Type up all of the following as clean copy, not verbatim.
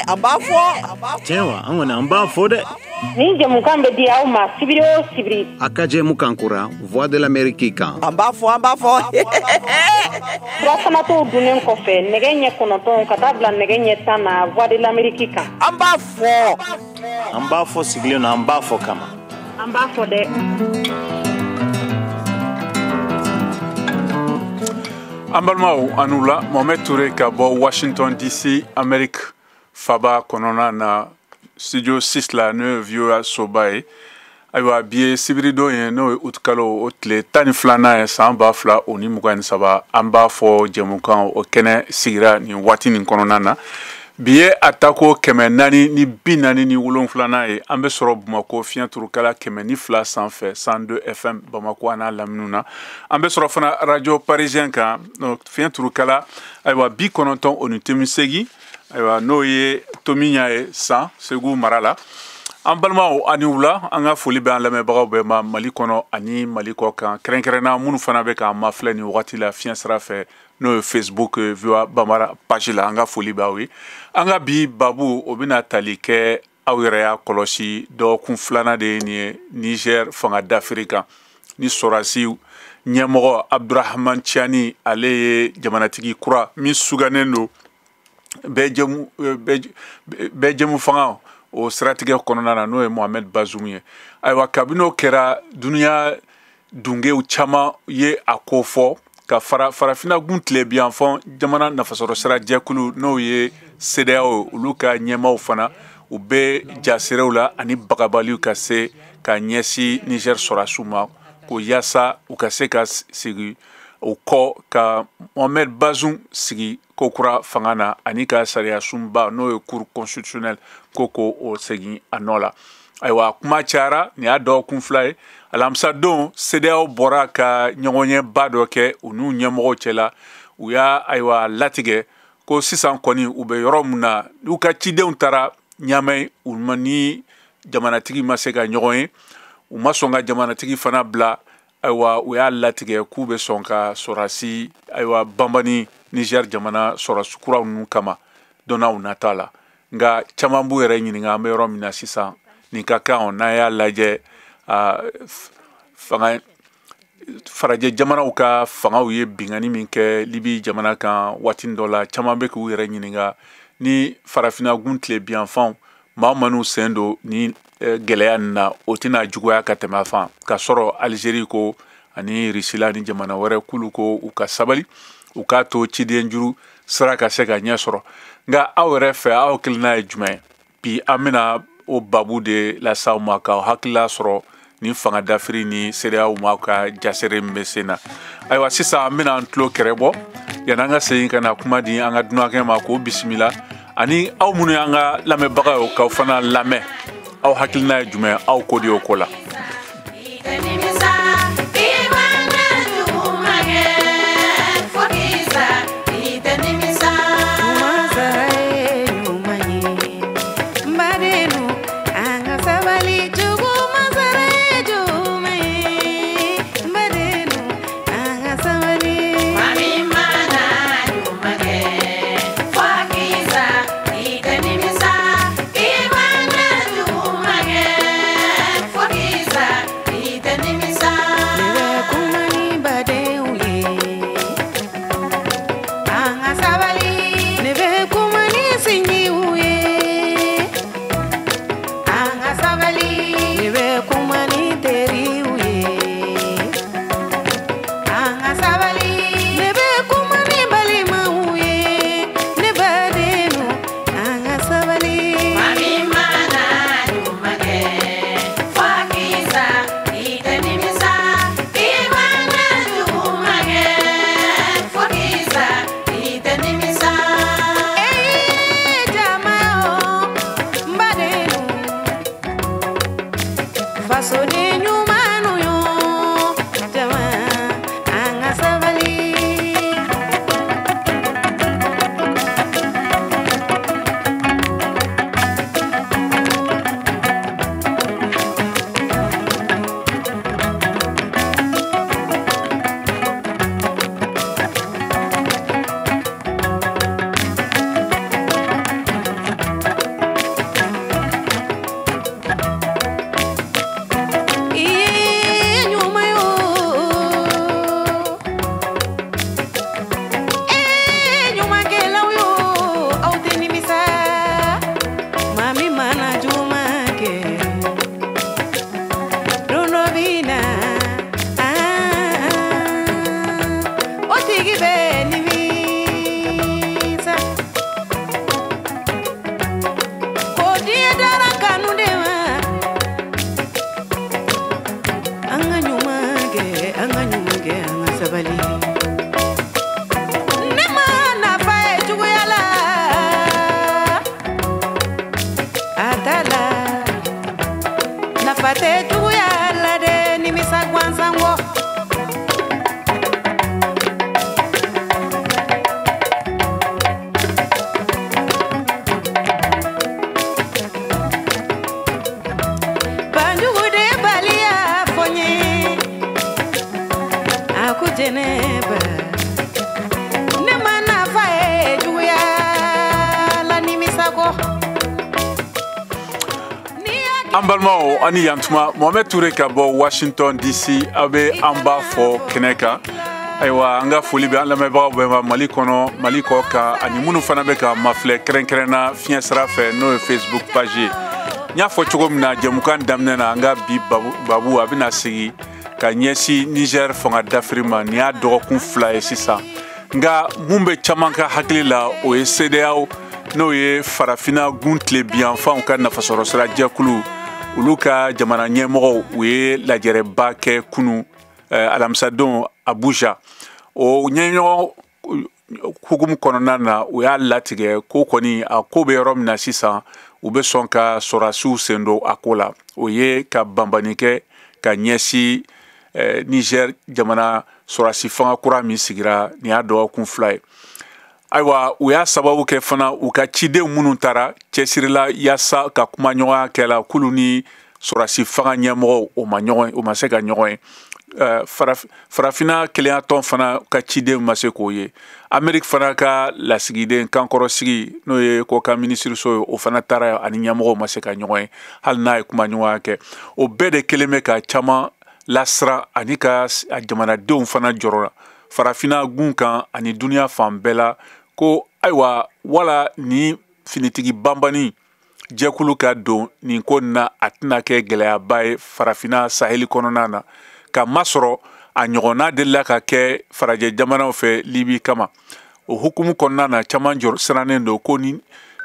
An b'a fɔ. Tiɲɛ wa, an kɔni an b'a fɔ dɛ. Nin jɛmukan bɛ di aw ma sibiri o sibiri. A ka jɛmukan kura Voix de l'Amérique kan. An b'a fɔ, an b'a fɔ. Furafanatɔw dunnen kɔfɛ nɛgɛ ɲɛ 9 ka taa bila nɛgɛ ɲɛ 10 na Voix de l'Amérique kan. An b'a fɔ. An b'a fɔ sigilen na, an b'a fɔ kama. An b'a fɔ dɛ. An balimaw, a n'u la, Mohamed Touré ka bɔ Washington DC, Amérique faba kɔnɔna na, studio 6 la, n'o ye VOA soba ye. Ayiwa, bi ye sibiridon ye, n'o ye août kalo o tile 12nan ye, san 2023. An b'a fɔ jɛmukan o kɛnɛ sigira nin waati nin kɔnɔna na. Bi ye a tako 447nan ye. An bɛ sɔrɔ Bamakɔ fiɲɛturukala 102 sanfɛ, 102 FM Bamakɔ a n'a laminiw na. An bɛ sɔrɔ fana radio parisien kan, fiɲɛturukala ayiwa 98.8, ayiwa n'o ye Tomiɲa ye san Segu mara la. An balimaw, ani wula, an ka foli bɛ an lamɛnbagaw bɛɛ ma Mali kɔnɔ ani Mali kɔ kan, kɛrɛnkɛrɛnna minnu fana bɛ k'an mafilɛ nin wagati la fiɲɛ sira fɛ, n'o ye Facebook VOA Bambara page la. An ka foli b'aw ye. An ka bi babu o bɛna tali kɛ, aw yɛrɛ y'a kɔlɔsi, dɔgɔkun filanan de ye nin ye Niger fanga dafiri kan, ni sɔrɔdasi ɲɛmɔgɔ Abdurahman Tiani, ale ye jamanatigi kura min sugannen don bɛɛ jɛmu fanga o siratigɛ kɔnɔna na, n'o ye Mohamed Bazoum ye. Ayiwa, kabini o kɛra, dunuya dungew caman ye a ko fɔ ka fara farafinna gun tilebiyanfan jamana nafasɔrɔ sira jɛkulu, n'o ye CEDEAO, olu ka ɲɛmaaw fana, u bɛ jaserew la ani bagabaliw ka se ka ɲɛsin Niger sɔrɔdasiw ma, ko yaasa u ka se ka sigi o kɔ ka Mohamed Bazoum sigi ko kura fanga na, ani ka sariya sunba, n'o ye cour constitutionnelle, ko ko o segin a nɔ la. Ayiwa, kuma cayara, nin y'a dɔgɔkun fila ye. Alamisa don, CEDEAO bɔra ka ɲɔgɔnɲɛba dɔ kɛ u n'u ɲɛmɔgɔw cɛla. U y'a ayiwa latigɛ ko sisan kɔni u bɛ yɔrɔ min na, n'u ka cidenw taara Ɲamɛ, u ma ni jamanatigi ma se ka ɲɔgɔn ye, u ma sɔn ka jamanatigi fana bila. Ayiwa, u y'a latigɛ k'u bɛ sɔn ka sɔrɔdasi ayiwa banbani Niger jamana sɔrɔdasi kuraw ninnu kama donnaw nata la. Nka caman b'u yɛrɛ ɲininka, an bɛ yɔrɔ min na sisan, nin ka kan n'an y'a lajɛ, fanga farajɛ jamanaw ka fangaw ye binkanni min kɛ Libi jamana kan waati dɔ la, caman bɛ k'u yɛrɛ ɲininka ni farafinna gun tilebiyanfanw maa minnu sen don ni gɛlɛya nin na, o tɛna juguya ka tɛmɛ a fan. Ka sɔrɔ Algérie ko ani Russie ni jamana wɛrɛ k'olu ko u ka sabali, u k'a to ciden juru sira ka se ka ɲɛ sɔrɔ. Nka aw yɛrɛ fɛ, aw hakilina ye jumɛn ye? Bi an bɛna o babu de las'aw ma, k'aw hakilila sɔrɔ ni fanga dafiri ni CEDEAO ma ka jasere min bɛ sen na. Ayiwa, sisan an bɛna an tulo kɛrɛ bɔ yanni an ka segin ka na kuma di an ka dunankɛ ma k'o bisimila, ani aw minnu y'an ka lamɛnbaga ye, k'aw fana lamɛn. Aw hakilina ye jumɛn, aw ko de o ko la? Nimisa. An balimaw ani yantuma, Mohamed Touré ka bɔ Washington DC, aw bɛ an b'a fɔ kɛnɛ kan. Ayiwa, an ka foli bɛ an lamɛnbagaw bɛɛ ma Mali kɔnɔ, Mali kɔ kan, ani minnu fana bɛ ka mafilɛ kɛrɛnkɛrɛnna fiɲɛ sira fɛ, n'o ye Facebook page ye. N y'a fɔ cogo min na jɛmukan daminɛ na, an ka bi babu a bɛna sigi ka ɲɛsin Niger fanga dafiri ma. Nin y'a dɔgɔkun 2 ye sisan, nka mun bɛ caman ka hakili la, o ye CEDEAO, n'o ye farafinna gun tilebiyanfanw ka nafasɔrɔsira jɛkulu, olu ka jamana ɲɛmɔgɔw, u ye lajɛrɛba kɛ kunu alamisadon Abuja. O ɲɛɲɔgɔn hukumu kɔnɔna na, u y'a latigɛ ko kɔni a ko bɛ yɔrɔ min na sisan, u bɛ sɔn ka sɔrɔdasiw sen don a ko la. O ye ka banbani kɛ ka ɲɛsin Niger jamana sɔrɔdasi fanga kura min sigira, nin y'a dɔgɔkun 2 ye. Ayiwa, u y'a sababu kɛ fana u ka ciden minnu taara cɛsirila yaasa ka kuma ɲɔgɔnya kɛ la, k'olu ni sɔrɔdasi fanga ɲɛmɔgɔw o ma ɲɔgɔn, o ma se ka ɲɔgɔn ye. Farafinna kelenyatɔn fana ka ciden ma se k'o ye. Ameriki fana ka lasigiden kankɔrɔsigi, n'o ye kɔkan minisiriso ye, o fana taara ani ɲɛmɔgɔw ma se ka ɲɔgɔn ye, hali n'a ye kuma ɲɔgɔnya kɛ. O bɛɛ de kelen bɛ ka caman lasira ani ka jamanadenw fana jɔrɔ farafinna gun kan ani duniya fan bɛɛ la, ko ayiwa, wala ni finitigi banbani jɛkulu ka don nin ko nin na, a tɛna kɛ gɛlɛyaba ye farafinna saheli kɔnɔna na, ka masɔrɔ a ɲɔgɔnna delila ka kɛ farajɛ jamanaw fɛ Libi kama. O hukumu kɔnɔna na, caman jɔrɔ sirannen don ko ni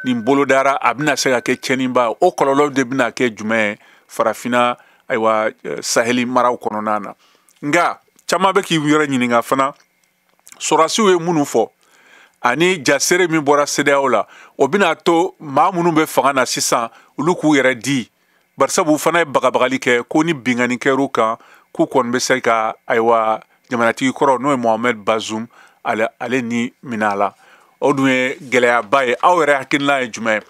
nin bolodara, a bɛna se ka kɛ tiɲɛniba. O kɔlɔlɔ de bɛna kɛ jumɛn ye farafinna, ayiwa, saheli maraw kɔnɔna na? Nka caman bɛ k'i yɛrɛ ɲininka fana, sɔrɔdasiw ye minnu fɔ ani jasere min bɔra CEDEAO la, o bɛna to maa minnu bɛ fanga na sisan, olu k'u yɛrɛ di, barisabu fana ye bagabagali kɛ ko ni binkanni kɛr'u kan, k'u kɔni bɛ se ka, ayiwa, jamanatigi kɔrɔ, n'o ye Mohamed Bazoum, ale ni minɛ a la. O dun ye gɛlɛyaba ye. Aw yɛrɛ hakilina ye jumɛn ye?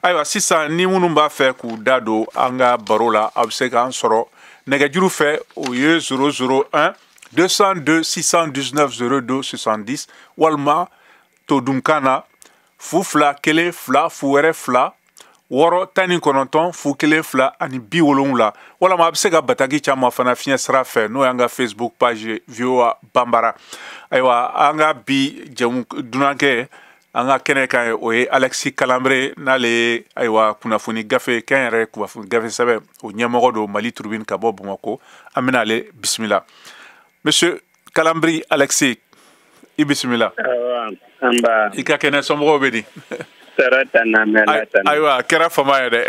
Ayiwa, sisan ni minnu b'a fɛ k'u da don an ka baro la, aw bɛ se k'an sɔrɔ nɛgɛjuru fɛ, o ye 001 202 619 02 70, walima todunkan na 0 2 1 2 0 wɛrɛ 2 6 19 0 1 2 ani 70, walama a bɛ se ka bataki caman fana fiɲɛ sira fɛ, n'o y'an ka Facebook page VOA Banbara. Ayiwa, an ka bi jɛmu dunankɛ an ka kɛnɛ kan ye, o ye Alexis Kalanbre, n'ale ye, ayiwa, kunnafoni gafe kɛnyɛrɛ kunnafoni gafe sɛbɛn o ɲɛmɔgɔ don, Mali Tribune, ka bɔ Bamakɔ. An bɛna ale bisimila. Monsieur Kalanbri Alexis, i bisimila. I ka kɛnɛ, somɔgɔw bɛ di? Ayiwa, a kɛra fama ye dɛ.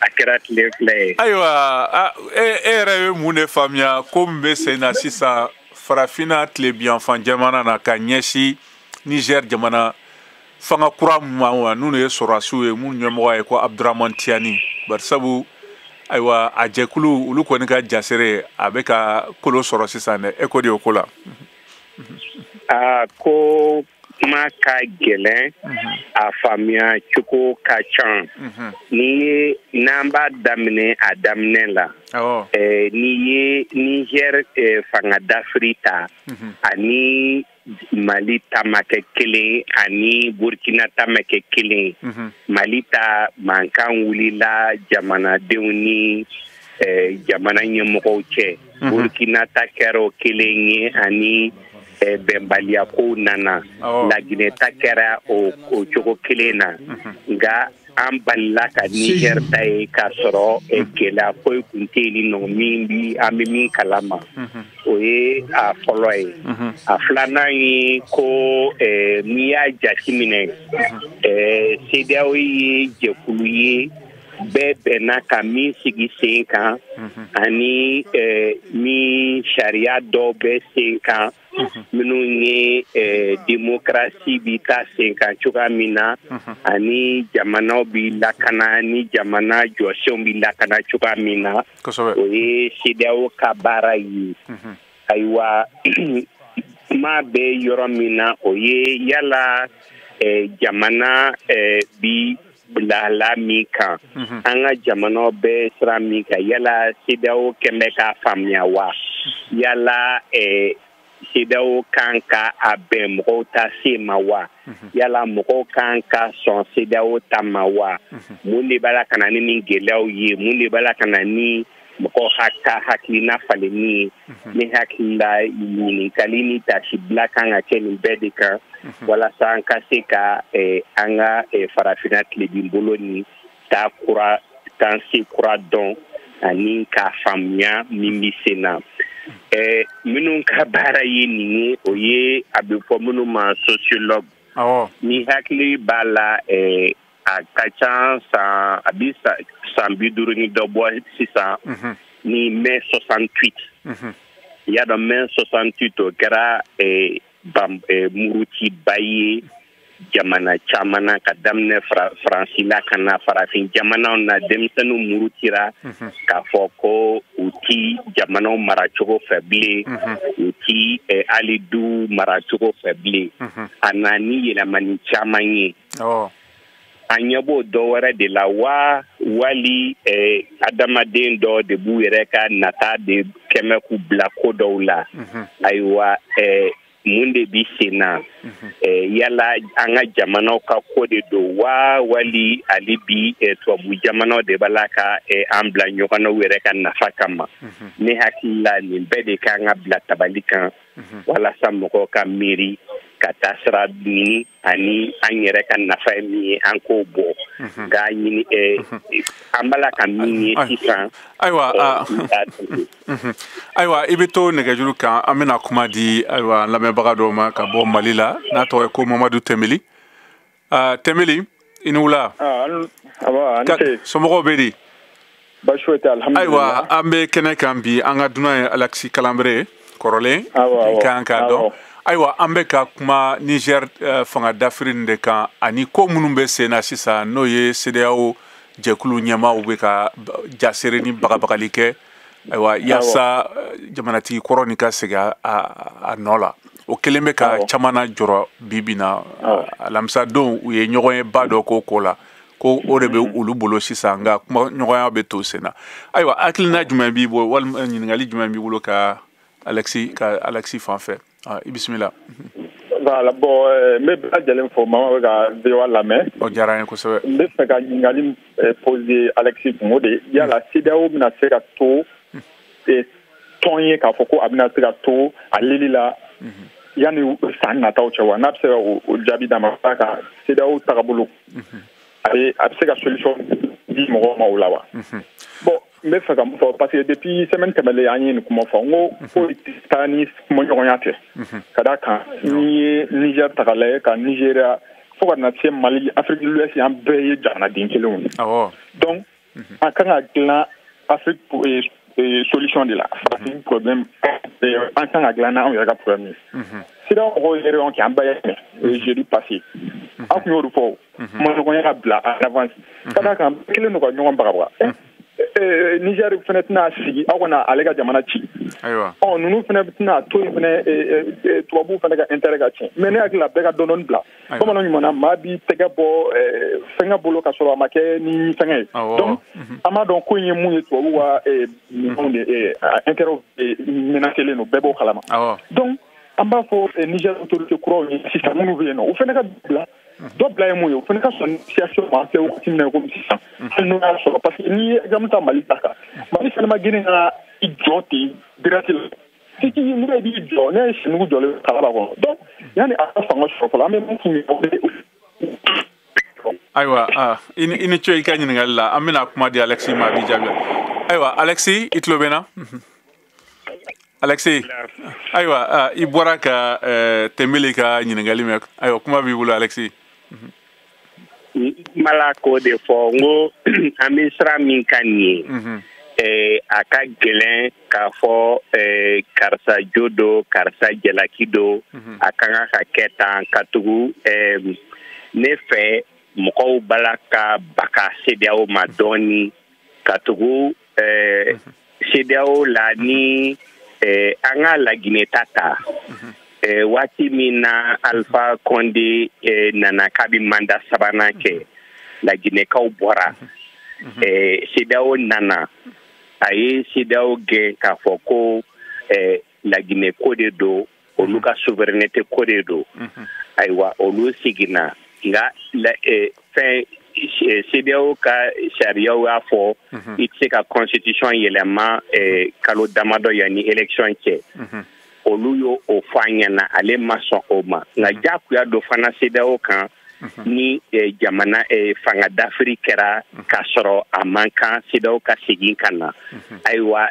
A kɛra tile 2 ye. Ayiwa, e yɛrɛ ye mun de faamuya ko min bɛ sen na sisan farafinna tilebiyanfan jamana na ka ɲɛsin Niger jamana fanga kura ma, n'u ye sɔrɔdasiw ye, minnu ɲɛmɔgɔ ye ko Abdurahman Tiani? Barisabu, ayiwa, a jɛkulu olu kɔni ka jasere a bɛ ka kolo sɔrɔ sisan dɛ. E ko de o ko la? Aa, ko kuma ka gɛlɛn, a faamuya cogo ka ca. Ni ye n'an b'a daminɛ a daminɛ la, n'i ye Niger fanga dafiri ta ani Mali ta ma kɛ kelen, ani Burkina ta ma kɛ kelen. Mali ta, mankan wulila jamanadenw ni jamana ɲɛmɔgɔw cɛ. Burkina ta kɛra o kelen ye, ani bɛnbaliya kow nana. Laginɛ ta kɛra o cogo kelen na. Nka an balila ka Niger ta ye k'a sɔrɔ gɛlɛya foyi tun tɛ yen nɔ min bi an bɛ min kalama. O ye a fɔlɔ ye. A filanan ye ko n'i y'a jateminɛ, CEDEAO ye jɛkulu ye bɛɛ bɛnna ka min sigi sen kan, ani min sariya dɔw bɛ sen kan, minnu ye démocratie bi taa sen kan cogoya min na, ani jamanaw bi lakana, ni jamana jɔsenw bi lakana cogoya min na, o ye CEDEAO ka baara ye. Ayiwa, kuma bɛ yɔrɔ min na, o ye yala jamana bi lahala min kan, an ka jamanaw bɛ sira min kan, yala CEDEAO kɛn bɛ k'a faamuya wa? Yala CEDEAO kan ka a bɛn mɔgɔw ta se ma wa? Yala mɔgɔw kan ka sɔn CEDEAO ta ma wa? Mun de b'a la ka na ni nin gɛlɛyaw ye? Mun de b'a la ka na ni mɔgɔw ka hakilina falenni ye? Ne hakili la ɲininkali ni tasibila kan ka kɛ nin bɛɛ de kan walasa an ka se ka an ka farafinna tilebinbolo ni taa kura taase kura dɔn ani k'a faamuya min bɛ sen na. Minnu ka baara ye nin ye, o ye a bɛ fɔ minnu ma sociologue. Ni hakili b'a la, a ka ca san, a bɛ san 50 ni dɔ bɔ sisan, ni mai 68. I y'a dɔn, mai 68, o kɛra murutiba ye jamana caman na, ka daminɛ Faransi la ka na farafin jamanaw na. Denmisɛnninw murutira k'a fɔ ko u ti jamanaw maracogo fɛ bilen, u ti hali du maracogo fɛ bilen. A na ni yɛlɛmani caman ye. An ɲɛ b'o dɔ wɛrɛ de la wa, wali adamaden dɔ de b'u yɛrɛ ka nata de kɛmɛ k'u bila ko dɔw la? Ayiwa, mun de bi sen na? Yala an ka jamanaw ka ko de don wa, wali hali bi tubabu jamanaw de b'a la ka an bila ɲɔgɔn na u yɛrɛ ka nafa kama? Ne hakili la, nin bɛɛ de kan ka bila tabali kan walasa mɔgɔw ka miiri ka taa sira ɲini, ani an yɛrɛ ka nafa ye min ye, an k'o bɔ k'a ɲini. An b'a la ka min ye sisan. Ayiwa, ayiwa, i bɛ to nɛgɛjuru kan. An bɛna kuma di, ayiwa, an lamɛnbaga dɔw ma ka bɔ Mali la, n'a tɔgɔ ye ko Mamadu Tɛnbeli. Tɛnbeli, i ni wula. Somɔgɔw bɛ di? Baasi foyi tɛ, alhamdulilah. Ayiwa, an bɛ kɛnɛ kan bi. An ka dunan ye Alexis Kalanbere kɔrɔlen kan k'a dɔn. Ayiwa, an bɛ ka kuma Niger fanga dafiri nin de kan, ani ko minnu bɛ sen na sisan, n'o ye CEDEAO jɛkulu ɲɛmaaw bɛ ka jasere ni bagabagali kɛ, ayiwa, yaasa jamanatigi kɔrɔ nin ka segin a nɔ la. O kelen bɛ ka caman na jɔrɔ bi bi na. Alamisa don, u ye ɲɔgɔn ye ba dɔ ko la, ko o de bɛ olu bolo sisan, nka kuma ɲɔgɔnya bɛ to sen na. Ayiwa, hakilina jumɛn b'i bolo, walima ɲininkali jumɛn b'i bolo ka Alexis, ka Alexis fan fɛ? I bisimila. Voilà, bon, n bɛ bɛɛ lajɛlen fo, maa bɛ ka VOA lamɛn. O diyara n ye kosɛbɛ. N bɛ fɛ ka ɲininkali poser Alexis kun, o de yala CEDEAO bɛna se ka to tɔn ye, k'a fɔ ko a bɛna se ka to a lili la yanni san nataw cɛ wa? N'a bɛ se ka o jaabi d'a ma, ka CEDEAO tagabolo, a bɛ se ka solution di mɔgɔw ma o la wa? Bon, n bɛ fɛ ka mun fɔ, parce que depuis semaine tɛmɛlen, an ye nin kuma fɔ, n ko ko taa ni kumaɲɔgɔnya tɛ, ka d'a kan n'i ye Niger ta k'a lajɛ, ka Nigéria fo ka na se Mali, Afrique de l'Ouest, an bɛɛ ye jamanaden kelenw ye. Donc an kan ka dilan Afrique solution de la farafin problème, an kan ka dilan n'anw yɛrɛ ka problème ye. CEDEAO mɔgɔw ye réunion kɛ, an bɛɛ y'a mɛn jeudi passé, an tun y'o de fɔ, kumaɲɔgɔnya ka bila en avance, ka d'a kan kelen don ka ɲɔgɔn bagabaga. Niger fana tɛna sigi aw kana ale ka jamana ci. Ɔ, ninnu fana tɛna to yen fana, tubabuw fana ka intérêt ka tiɲɛ. Mais ne hakili la, bɛɛ ka dɔɔni dɔɔni bila. Bamananw ɲuman na, maa b'i tɛgɛ bɔ fɛngɛ bolo ka sɔrɔ a ma kɛ ni fɛngɛ ye. Donc an b'a dɔn ko in ye mun ye, tubabuw ka minɛnw de intérêt menacelen don, bɛɛ b'o kalama. Donc an b'a fɔ Niger autorité kuraw ye sisan, minnu bɛ yen nɔ, o fana ka bila dɔ bila ye mun ye, o fana ka sɔn négociation ma. An filɛ wagati min na komi sisan, hali n'o y'a sɔrɔ, parce que n'i ye exemple ta Mali ta kan, Mali fana ma girin ka i jɔ ten direct la. Si n'i b'i jɔ, ne ye sinugu jɔlen kalaba kɔnɔ, donc yanni a ka fanga sɔrɔ fɔlɔ, an bɛ mun f'u ye? Ayiwa, i ni ce i ka ɲininkali la. An bɛna kuma di Alexis ma, a b'i jaabi. Ayiwa, Alexis, i tulo bɛ n na? Alexis, ayiwa, i bɔra ka Tɛnbele ka ɲininkali mɛn. Ayiwa, kuma b'i bolo, Alexis. N b'a k'o de fɔ, n ko an bɛ sira min kan nin ye, a ka gɛlɛn k'a fɔ karisa jo don, karisa jalaki don, a ka kan ka kɛ tan, ka tugu ne fɛ mɔgɔw b'a la ka baga CEDEAO ma dɔɔni, ka tugu CEDEAO la ni an ka Laginɛ ta ta. Waati min na Alpha Condé nana k'a bɛ mandat sabanan kɛ, Laginɛkaw bɔra, CEDEAO nana, a ye CEDEAO gɛn k'a fɔ ko Laginɛ ko de don. Olu ka souveraineté ko de don. Ayiwa, olu seginna, nka fɛn CEDEAO ka sariyaw y'a fɔ i tɛ se ka constitution yɛlɛma kalo damadɔ yanni élection cɛ. Olu y'o o fɔ an ɲɛna, ale ma sɔn o ma. Nka diyagoya don fana CEDEAO kan ni jamana fanga dafiri kɛra k'a sɔrɔ a man kan, CEDEAO ka segin ka na. Ayiwa,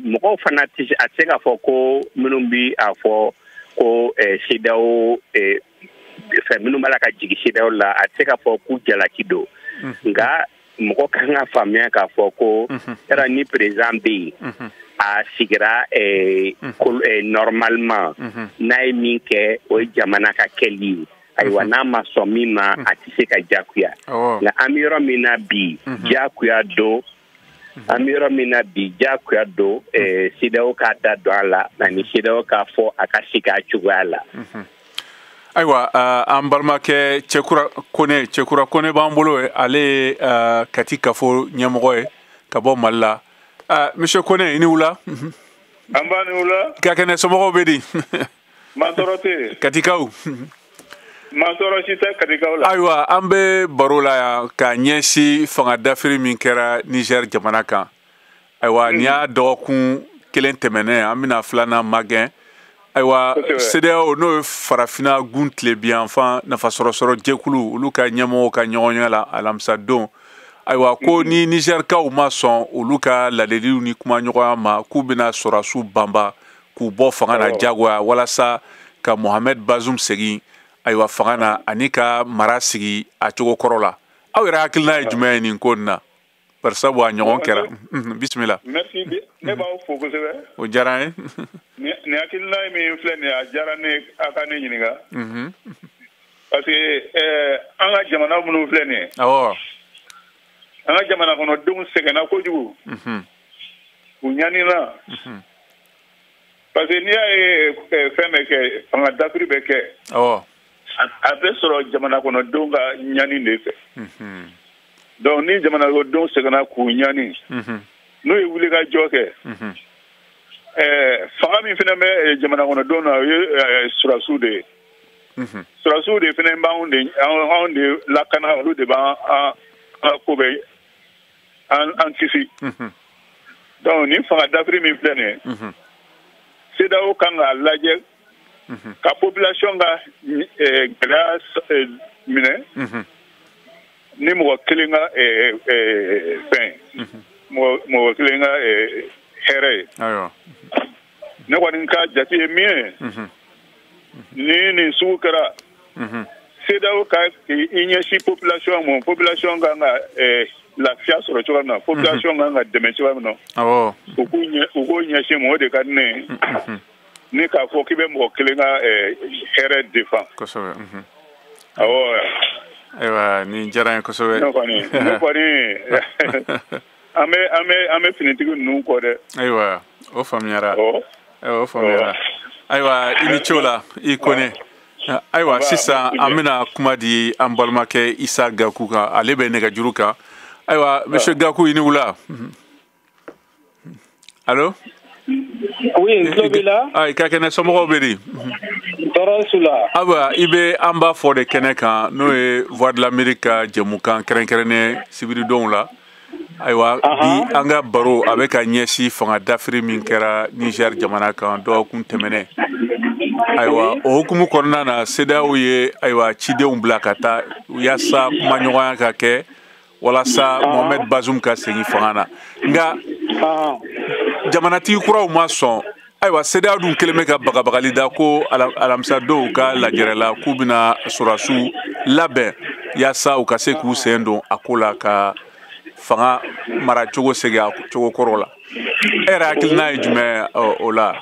mɔgɔw fana tɛ a tɛ se k'a fɔ ko minnu bi a fɔ ko CEDEAO fɛn minnu b'a la ka jigin CEDEAO la, a tɛ se k'a fɔ k'u jalaki don. Nka mɔgɔ kan ka faamuya k'a fɔ ko yala ni président bɛ yen, a sigira normalement, n'a ye min kɛ, o ye jamana ka kɛli ye. Ayiwa, n'a ma sɔn min ma, a tɛ se ka diyagoya. Nka an bɛ yɔrɔ min na bi, diyagoya don. An bɛ yɔrɔ min na bi, diyagoya don CEDEAO k'a da don a la, ani CEDEAO k'a fɔ a ka segin a cogoya la. Ayiwa, an balimakɛ Cɛkura Kone, Cɛkura Kone b'an bolo, ale ye Kati Kafo ɲɛmɔgɔ ye ka bɔ Mali la. Monsieur Kone, i ni wula. An b'a ni wula. Ka kɛnɛ, somɔgɔw bɛ di? Ma tɔɔrɔ tɛ yen. Katikaw? Ma tɔɔrɔ si tɛ Katikaw la. Ayiwa, an bɛ baro la yan ka ɲɛsin fanga dafiri min kɛra Niger jamana kan. Ayiwa, nin y'a dɔgɔkun kelen tɛmɛnen, an bɛna filanan magɛn. Ayiwa, CEDEAO, n'o ye farafinna gun tilebiyanfan nafasɔrɔsɔrɔ jɛkulu, olu ka ɲɛmɔgɔw ka ɲɔgɔnye la alamisa don. Ayiwa, ko ni Nizɛrikaw ma sɔn olu ka ladiliw ni kumaɲɔgɔnya ma, k'u bɛna sɔrɔdasiw banba k'u bɔ fanga na diyagoya walasa ka Mohamed Bazoum segin ayiwa fanga na ani ka mara sigi a cogo kɔrɔ la. Aw yɛrɛ hakilina ye jumɛn ye nin ko nin na? Barisabu a ɲɔgɔn kɛra. Bisimila. Merci, ne b'aw fo kosɛbɛ. O diyara n ye. Nin hakilina min filɛ nin ye, a diyara ne a ka ne ɲininka. Parce que an ka jamana minnu filɛ nin ye. Awɔ. An ka jamana kɔnɔdenw sɛgɛnna kojugu. U ɲanina. Parce que n'i y'a ye fɛn bɛ kɛ, fanga dafiri bɛ kɛ. Awɔ. A bɛ sɔrɔ jamana kɔnɔdenw ka ɲani de fɛ. Donc ni jamana kɔnɔdenw sɛgɛnna k'u ɲani, n'u ye wuli ka jɔ kɛ, fanga min fana bɛ jamana kɔnɔdenw na, o ye sɔrɔdasiw de ye. Sɔrɔdasiw de fana b'anw de anw de lakana, olu de b'an an ko bɛ an kisi. Donc ni fanga dafiri min filɛ nin ye, CEDEAO kan k'a lajɛ ka population ka gɛlɛya minɛ ni mɔgɔ kelen ka fɛn, mɔgɔ kelen ka hɛrɛ ye. Ne kɔni ka jate ye min ye, ni nin sugu kɛra, CEDEAO ka i ɲɛsin population ma, population kan ka lafiya sɔrɔ cogoya min na, population kan ka dɛmɛ cogoya min na, u k'u ɲɛsin ma, o de ka di ne ye. Ni k'a fɔ k'i bɛ mɔgɔ kelen ka hɛrɛ défend. Kosɛbɛ. Awɔ. Ayiwa, nin diyara n ye kosɛbɛ. Ne kɔni an bɛ finitigi ninnu kɔ dɛ. Ayiwa, o faamuyara. O faamuyara. Ayiwa, i ni ce o la, i Kone. Ayiwa, sisan an bɛna kuma di an balimakɛ Isa Gaku kan, ale bɛ nɛgɛjuru kan. Ayiwa, monsieur Gaku, i ni wula. Allo? Oui, n tulo b'i la. Ayi, ka kɛnɛ, somɔgɔw bɛ di? Tɔɔrɔ s'u la. Ayiwa, i bɛ an b'a fɔ de kɛnɛ kan, n'o ye Voix de l'Amérique ka jɛmukan kɛrɛnkɛrɛnnen sibiridonw la. Ayiwa, bi an ka baro a bɛ ka ɲɛsin fanga dafiri min kɛra Niger jamana kan dɔgɔkun tɛmɛnen. Ayiwa, o hukumu kɔnɔna na, CEDEAO ye ayiwa cidenw bila ka taa yaasa kumaɲɔgɔnya ka kɛ walasa Mohamed Bazoum ka segin fanga na. Nka jamanatigi kuraw ma sɔn. Ayiwa, CEDEAO dun kelen bɛ ka bagabagali da ko alamisadon u ka lajɛrɛ la k'u bɛna sɔrɔdasiw labɛn yaasa u ka se k'u sen don a ko la ka fanga maracogo segin a cogo kɔrɔ la. E yɛrɛ hakilina ye jumɛn o la?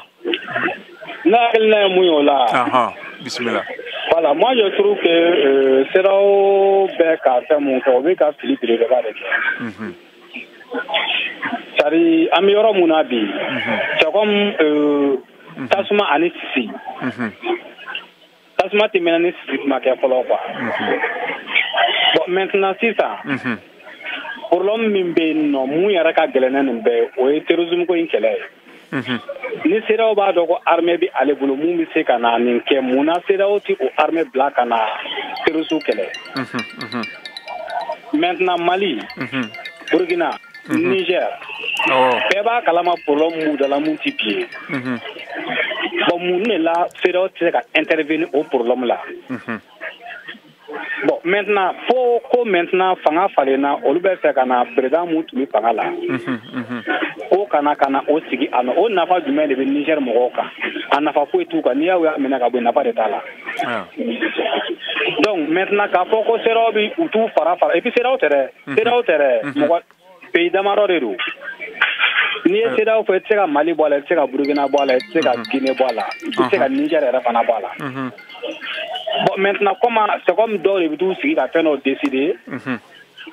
Ne hakilina ye mun ye o la? Bisimila. Voilà, moi je trouve que CEDEAO bɛ ka fɛn mun kɛ, o bɛ ka fili belebeleba de kɛ. C'est-à-dire, an bɛ yɔrɔ mun na bi, c'est comme tasuma ani sisi. Tasuma tɛ mɛnɛ ni sisi ma kɛ fɔlɔ quoi. Bon, maintenant sisan, problème min bɛ yen nɔ, mun yɛrɛ ka gɛlɛn ni nin bɛɛ ye, o ye terrorisme ko in kɛlɛ ye. Ni CEDEAO b'a dɔn ko armée bɛ ale bolo mun bɛ se ka na nin kɛ, mun na CEDEAO ti o armée bila ka na terroristes kɛlɛ? Maintenant Mali, Burkina, Niger, bɛɛ b'a kalama problème mun da la mun ti bi ye. Bon, mun de la CEDEAO tɛ se ka intervenir o problème la? Bon, maintenant fo ko maintenant fanga falenna, olu bɛ fɛ ka na président mun tun bɛ fanga la ko kana ka na o sigi a nɔ. O nafa jumɛn de bɛ Niger mɔgɔw kan? A nafa foyi t'u kan. N'i y'a minɛ ka bɔ yen, nafa de t'a la. Donc maintenant k'a fɔ ko CEDEAO bɛ u t'u fara fara, et puis CEDEAO tɛ dɛ, CEDEAO tɛ dɛ, mɔgɔ pays damadɔ de don. N'i ye CEDEAO fɔ, i tɛ se ka Mali bɔ a la, i tɛ se ka Burkina bɔ a la, i tɛ se ka Guinée bɔ a la, i tɛ se ka Niger yɛrɛ fana bɔ a la. Bon, maintenant, comment, c'est comme dɔw de bɛ t'u sigi ka fɛn dɔ décider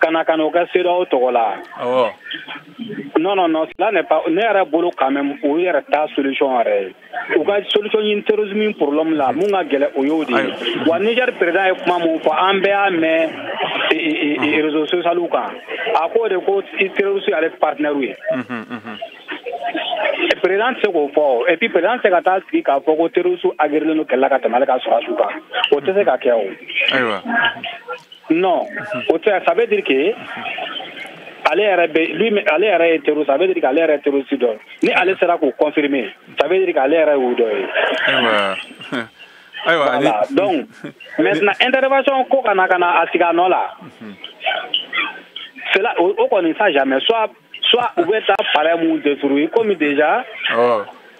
ka na o kɛ CEDEAO tɔgɔ la. Non, non, non, cela n'est pas, ne yɛrɛ bolo quand même, o yɛrɛ t'a solution yɛrɛ ye. U ka solution ɲini terrorisme problème la, mun ka gɛlɛn o y'o de ye. Wa Niger président ye kuma mun fɔ, an bɛɛ y'a mɛn réseaux sociaux kan. A ko de ko terroriste y'ale partenaire ye. Président tɛ se k'o fɔ, et puis président tɛ se ka taa sigi k'a fɔ ko terroriste agrélen don kɛlɛ la ka tɛmɛ ale ka sɔrɔdasiw kan. O tɛ se ka kɛ o. Ayiwa. Non, o tɛ, ça veut dire que ale yɛrɛ bɛ lui, ale yɛrɛ ye terroriste, ça veut dire qu'ale yɛrɛ ye terroriste dɔ ye. Ni ale sera k'o confirmer, ça veut dire qu'ale yɛrɛ y'o dɔ ye. Ayiwa. Ayiwa. Voilà, donc maintenant intervention ko ka na a sigi a nɔ la. Cela o kɔni ça jamais, soit u bɛ taa palais mun détruire comme déjà.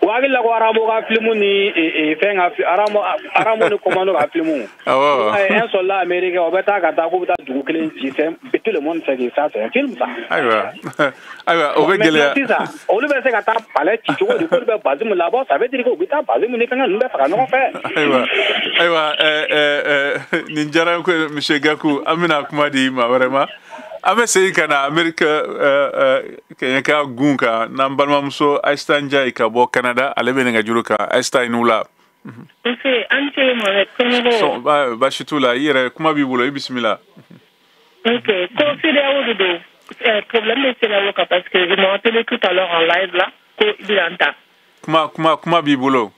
O hakili la ko Aramo ka film ni fɛn ka Aramo ni commando ka film. Un soldat américain o bɛ taa ka taa k'u bɛ taa dugu kelen ci, tout le monde sait que ça c'est un film ça. Ayiwa. Ayiwa, o bɛ gɛlɛya. Sisan olu bɛ se ka taa palais ci cogo di k'olu bɛ Bazoum labɔ, ça veut dire que u bɛ taa Bazoum ni fɛngɛ ninnu bɛɛ faga ɲɔgɔn fɛ. Ayiwa. Ayiwa, nin diyara n ko monsieur Gakou, an bɛna kuma di maa wɛrɛ ma. An bɛ segin ka na Amerika kɛɲɛka gun kan n'an balimamuso Aïssata Ndiaye ka bɔ Canada, ale bɛ nɛgɛjuru kan. Aïssata, i ni wula. Nse, an ce Mohamed, somɔgɔw? Baasi t'u la, i yɛrɛ kuma b'i bolo, i bisimila. Ok, ko CEDEAO de don, problème bɛ CEDEAO kan parce que ils m'ont appelé tout à l'heure en live là, ko i bɛna n ta. Kuma b'i bolo.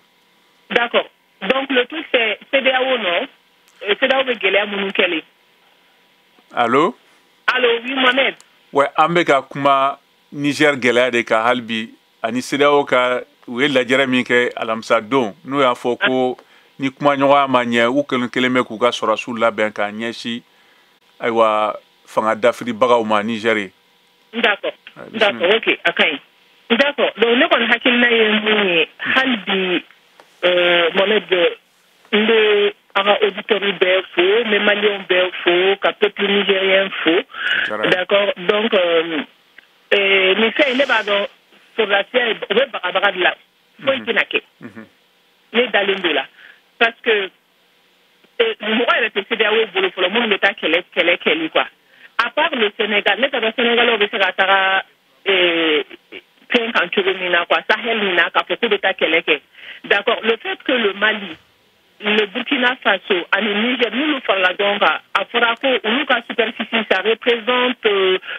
D'accord, donc le truc c'est CEDEAO non, CEDEAO bɛ gɛlɛya minnu kɛlen. Allo? Allo, oui, Mohamed. Ouais, an bɛ ka kuma Niger gɛlɛya de kan hali bi, ani CEDEAO ka u ye lajɛrɛ min kɛ alamisa don, n'u y'a fɔ ko ni kumaɲɔgɔnya ma ɲɛ, u kelen kelen bɛ k'u ka sɔrɔdasiw labɛn k'a ɲɛsin ayiwa fanga dafiribagaw ma Niger ye. D'accord, d'accord, ok, a ka ɲi. D'accord, donc ne kɔni hakilina ye mun ye hali bi, Mohamed, n bɛ a ka auditeurs bɛɛ fo, n bɛ maliyɛnw bɛɛ fo, ka peuple nigérien fo. D'accord, donc nin fɛn in ne b'a dɔn sɔrɔdasiya u bɛ bagabaga de la, foyi tɛna kɛ. Ne dalen don la parce que mɔgɔ yɛrɛ tɛ CEDEAO bolo fɔlɔ minnu bɛ taa kɛlɛ kɛli quoi. À part le Sénégal, ne t'a dɔn Sénégalais bɛ se ka taga fɛn kan cogo min na quoi, Sahel min na k'a fɔ k'u bɛ taa kɛlɛ kɛ. D'accord, le fait que le Mali, le Burkina Faso ani Niger n'olu farala ɲɔgɔn kan, a fɔra ko olu ka superficie ça représente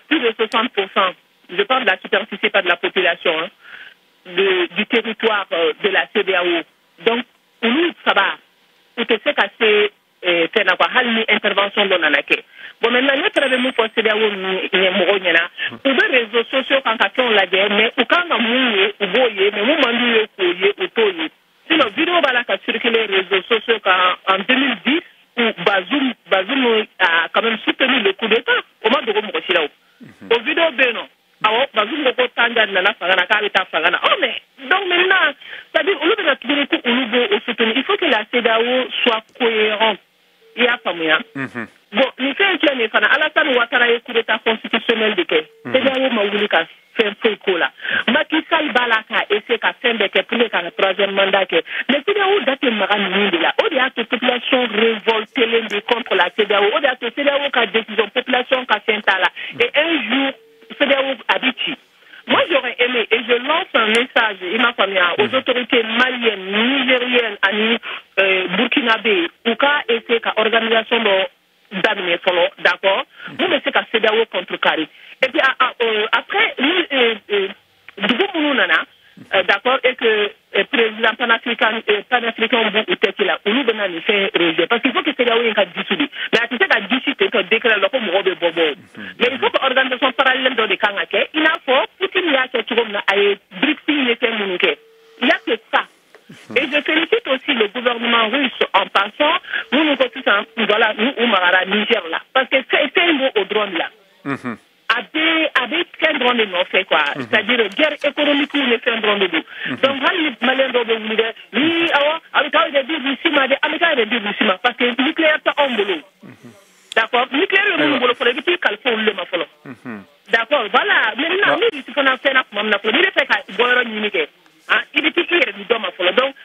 plus de 60%, je parle de la superficie, pas de la population, hein, du territoire de la CEDEAO. Donc olu saba u tɛ se ka se fɛn na quoi, hali ni intervention dɔ nana kɛ. Bon, maintenant ne fana bɛ mun fɔ CEDEAO mɔgɔw ɲɛna, u bɛ réseaux sociaux kan ka fɛnw lajɛ, mais u kan ka mun ye u b'o ye, mais mun man d'u ye k'o ye u t'o ye. Sinon, vidéo b'a la ka circuler réseaux sociaux en 2010 où Bazoum a quand même soutenu le coup d'État. O ma dogo mɔgɔ si la o. O vidéo bɛ yen nɔ. Awɔ, Bazoum ko ko Tanja nana fanga na k'a bɛ taa fanga na. Oh mais donc maintenant, c'est-à-dire olu bɛna tuguni ko olu b'o soutenir. Il faut que la CEDEAO soit cohérente. I y'a faamuya? Bon, nin fɛn filɛ nin ye fana, Alassane Ouattara ye coup d'État constitutionnel de kɛ. CEDEAO ma wuli ka fɛn foyi k'o la. Macky Sall b'a la k'a essayer ka fɛn bɛɛ kɛ pour que ka troisième mandat kɛ. Mais CEDEAO da tɛ maga ninnu de la. O de y'a to population révoltée de contre la CEDEAO. O de y'a to CEDEAO ka décision, population ka fɛn t'a la. Et un jour, CEDEAO a bɛ ci. Moi, j'aurais aimé, et je lance un message, il m'a faamuya, aux autorités maliennes, nigériennes, ani burkinabé, u ka essayer ka organisation dɔ daminɛ fɔlɔ, d'accord, mun bɛ se ka CEDEAO contrecarrer. Et puis après, ni dugu minnu nana, D'accord, et que président panafricain b'u tête la, olu bɛna nin fɛn rejet parce qu'il faut que CEDEAO in ka dissoudre. Mais a tɛ se ka dissoudre ka décret la ko mɔgɔw bɛ bɔ bɔ. Mais il faut que organisation parallèle dɔ de kan ka kɛ, i n'a fɔ Poutine y'a kɛ cogo min na, a ye BRICS ye fɛn minnu kɛ. Il y a que ça. Et je félicite aussi le gouvernement russe en passant, nous nous voilà, nous u magara Niger là, parce que fɛn b'o o dɔrɔn de la. A bɛ fɛn dɔrɔn de nɔfɛ quoi, c'est-à-dire guerre économique ni fɛn dɔrɔn de don. Donc hali ni malien dɔw bɛ wuli dɛ, ni awɔ a bɛ taa yɛrɛ di Russie ma dɛ, an bɛ taa yɛrɛ di Russie ma parce que nucléaire tɛ anw bolo. D'accord, nucléaire bɛ minnu bolo fɔlɔ, i bɛ t'i kalifa olu de ma fɔlɔ. D'accord, voilà, maintenant ni Russie fana fɛn na tuma min na fɔlɔ, n'i bɛ fɛ ka bɔyɔrɔ ɲini kɛ, i bɛ t'i yɛrɛ di dɔ ma fɔlɔ. Donc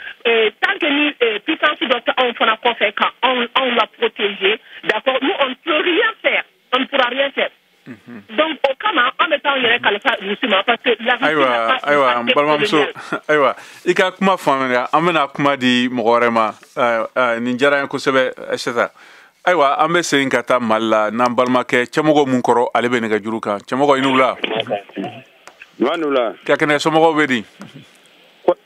tant que ni puissance dɔ tɛ anw fana kɔfɛ ka anw la protéger, d'accord, nous on ne peut rien faire, on ne pourra rien faire. Donc o kama an bɛ taa an yɛrɛ kalifa Russie ma parce que la Russie n'a pas. Ayiwa, n balimamuso, ayiwa, i ka kuma faamuya, an bɛna kuma di mɔgɔ wɛrɛ ma. Nin diyara n ye kosɛbɛ Aïssata. Ayiwa, an bɛ segin ka taa Mali la n'an balimakɛ Cɛmɔgɔ mun kɔrɔ, ale bɛ nɛgɛjuru kan. Cɛmɔgɔ, i ni wula. Nba ni wula. Ka kɛnɛ, somɔgɔw bɛ di?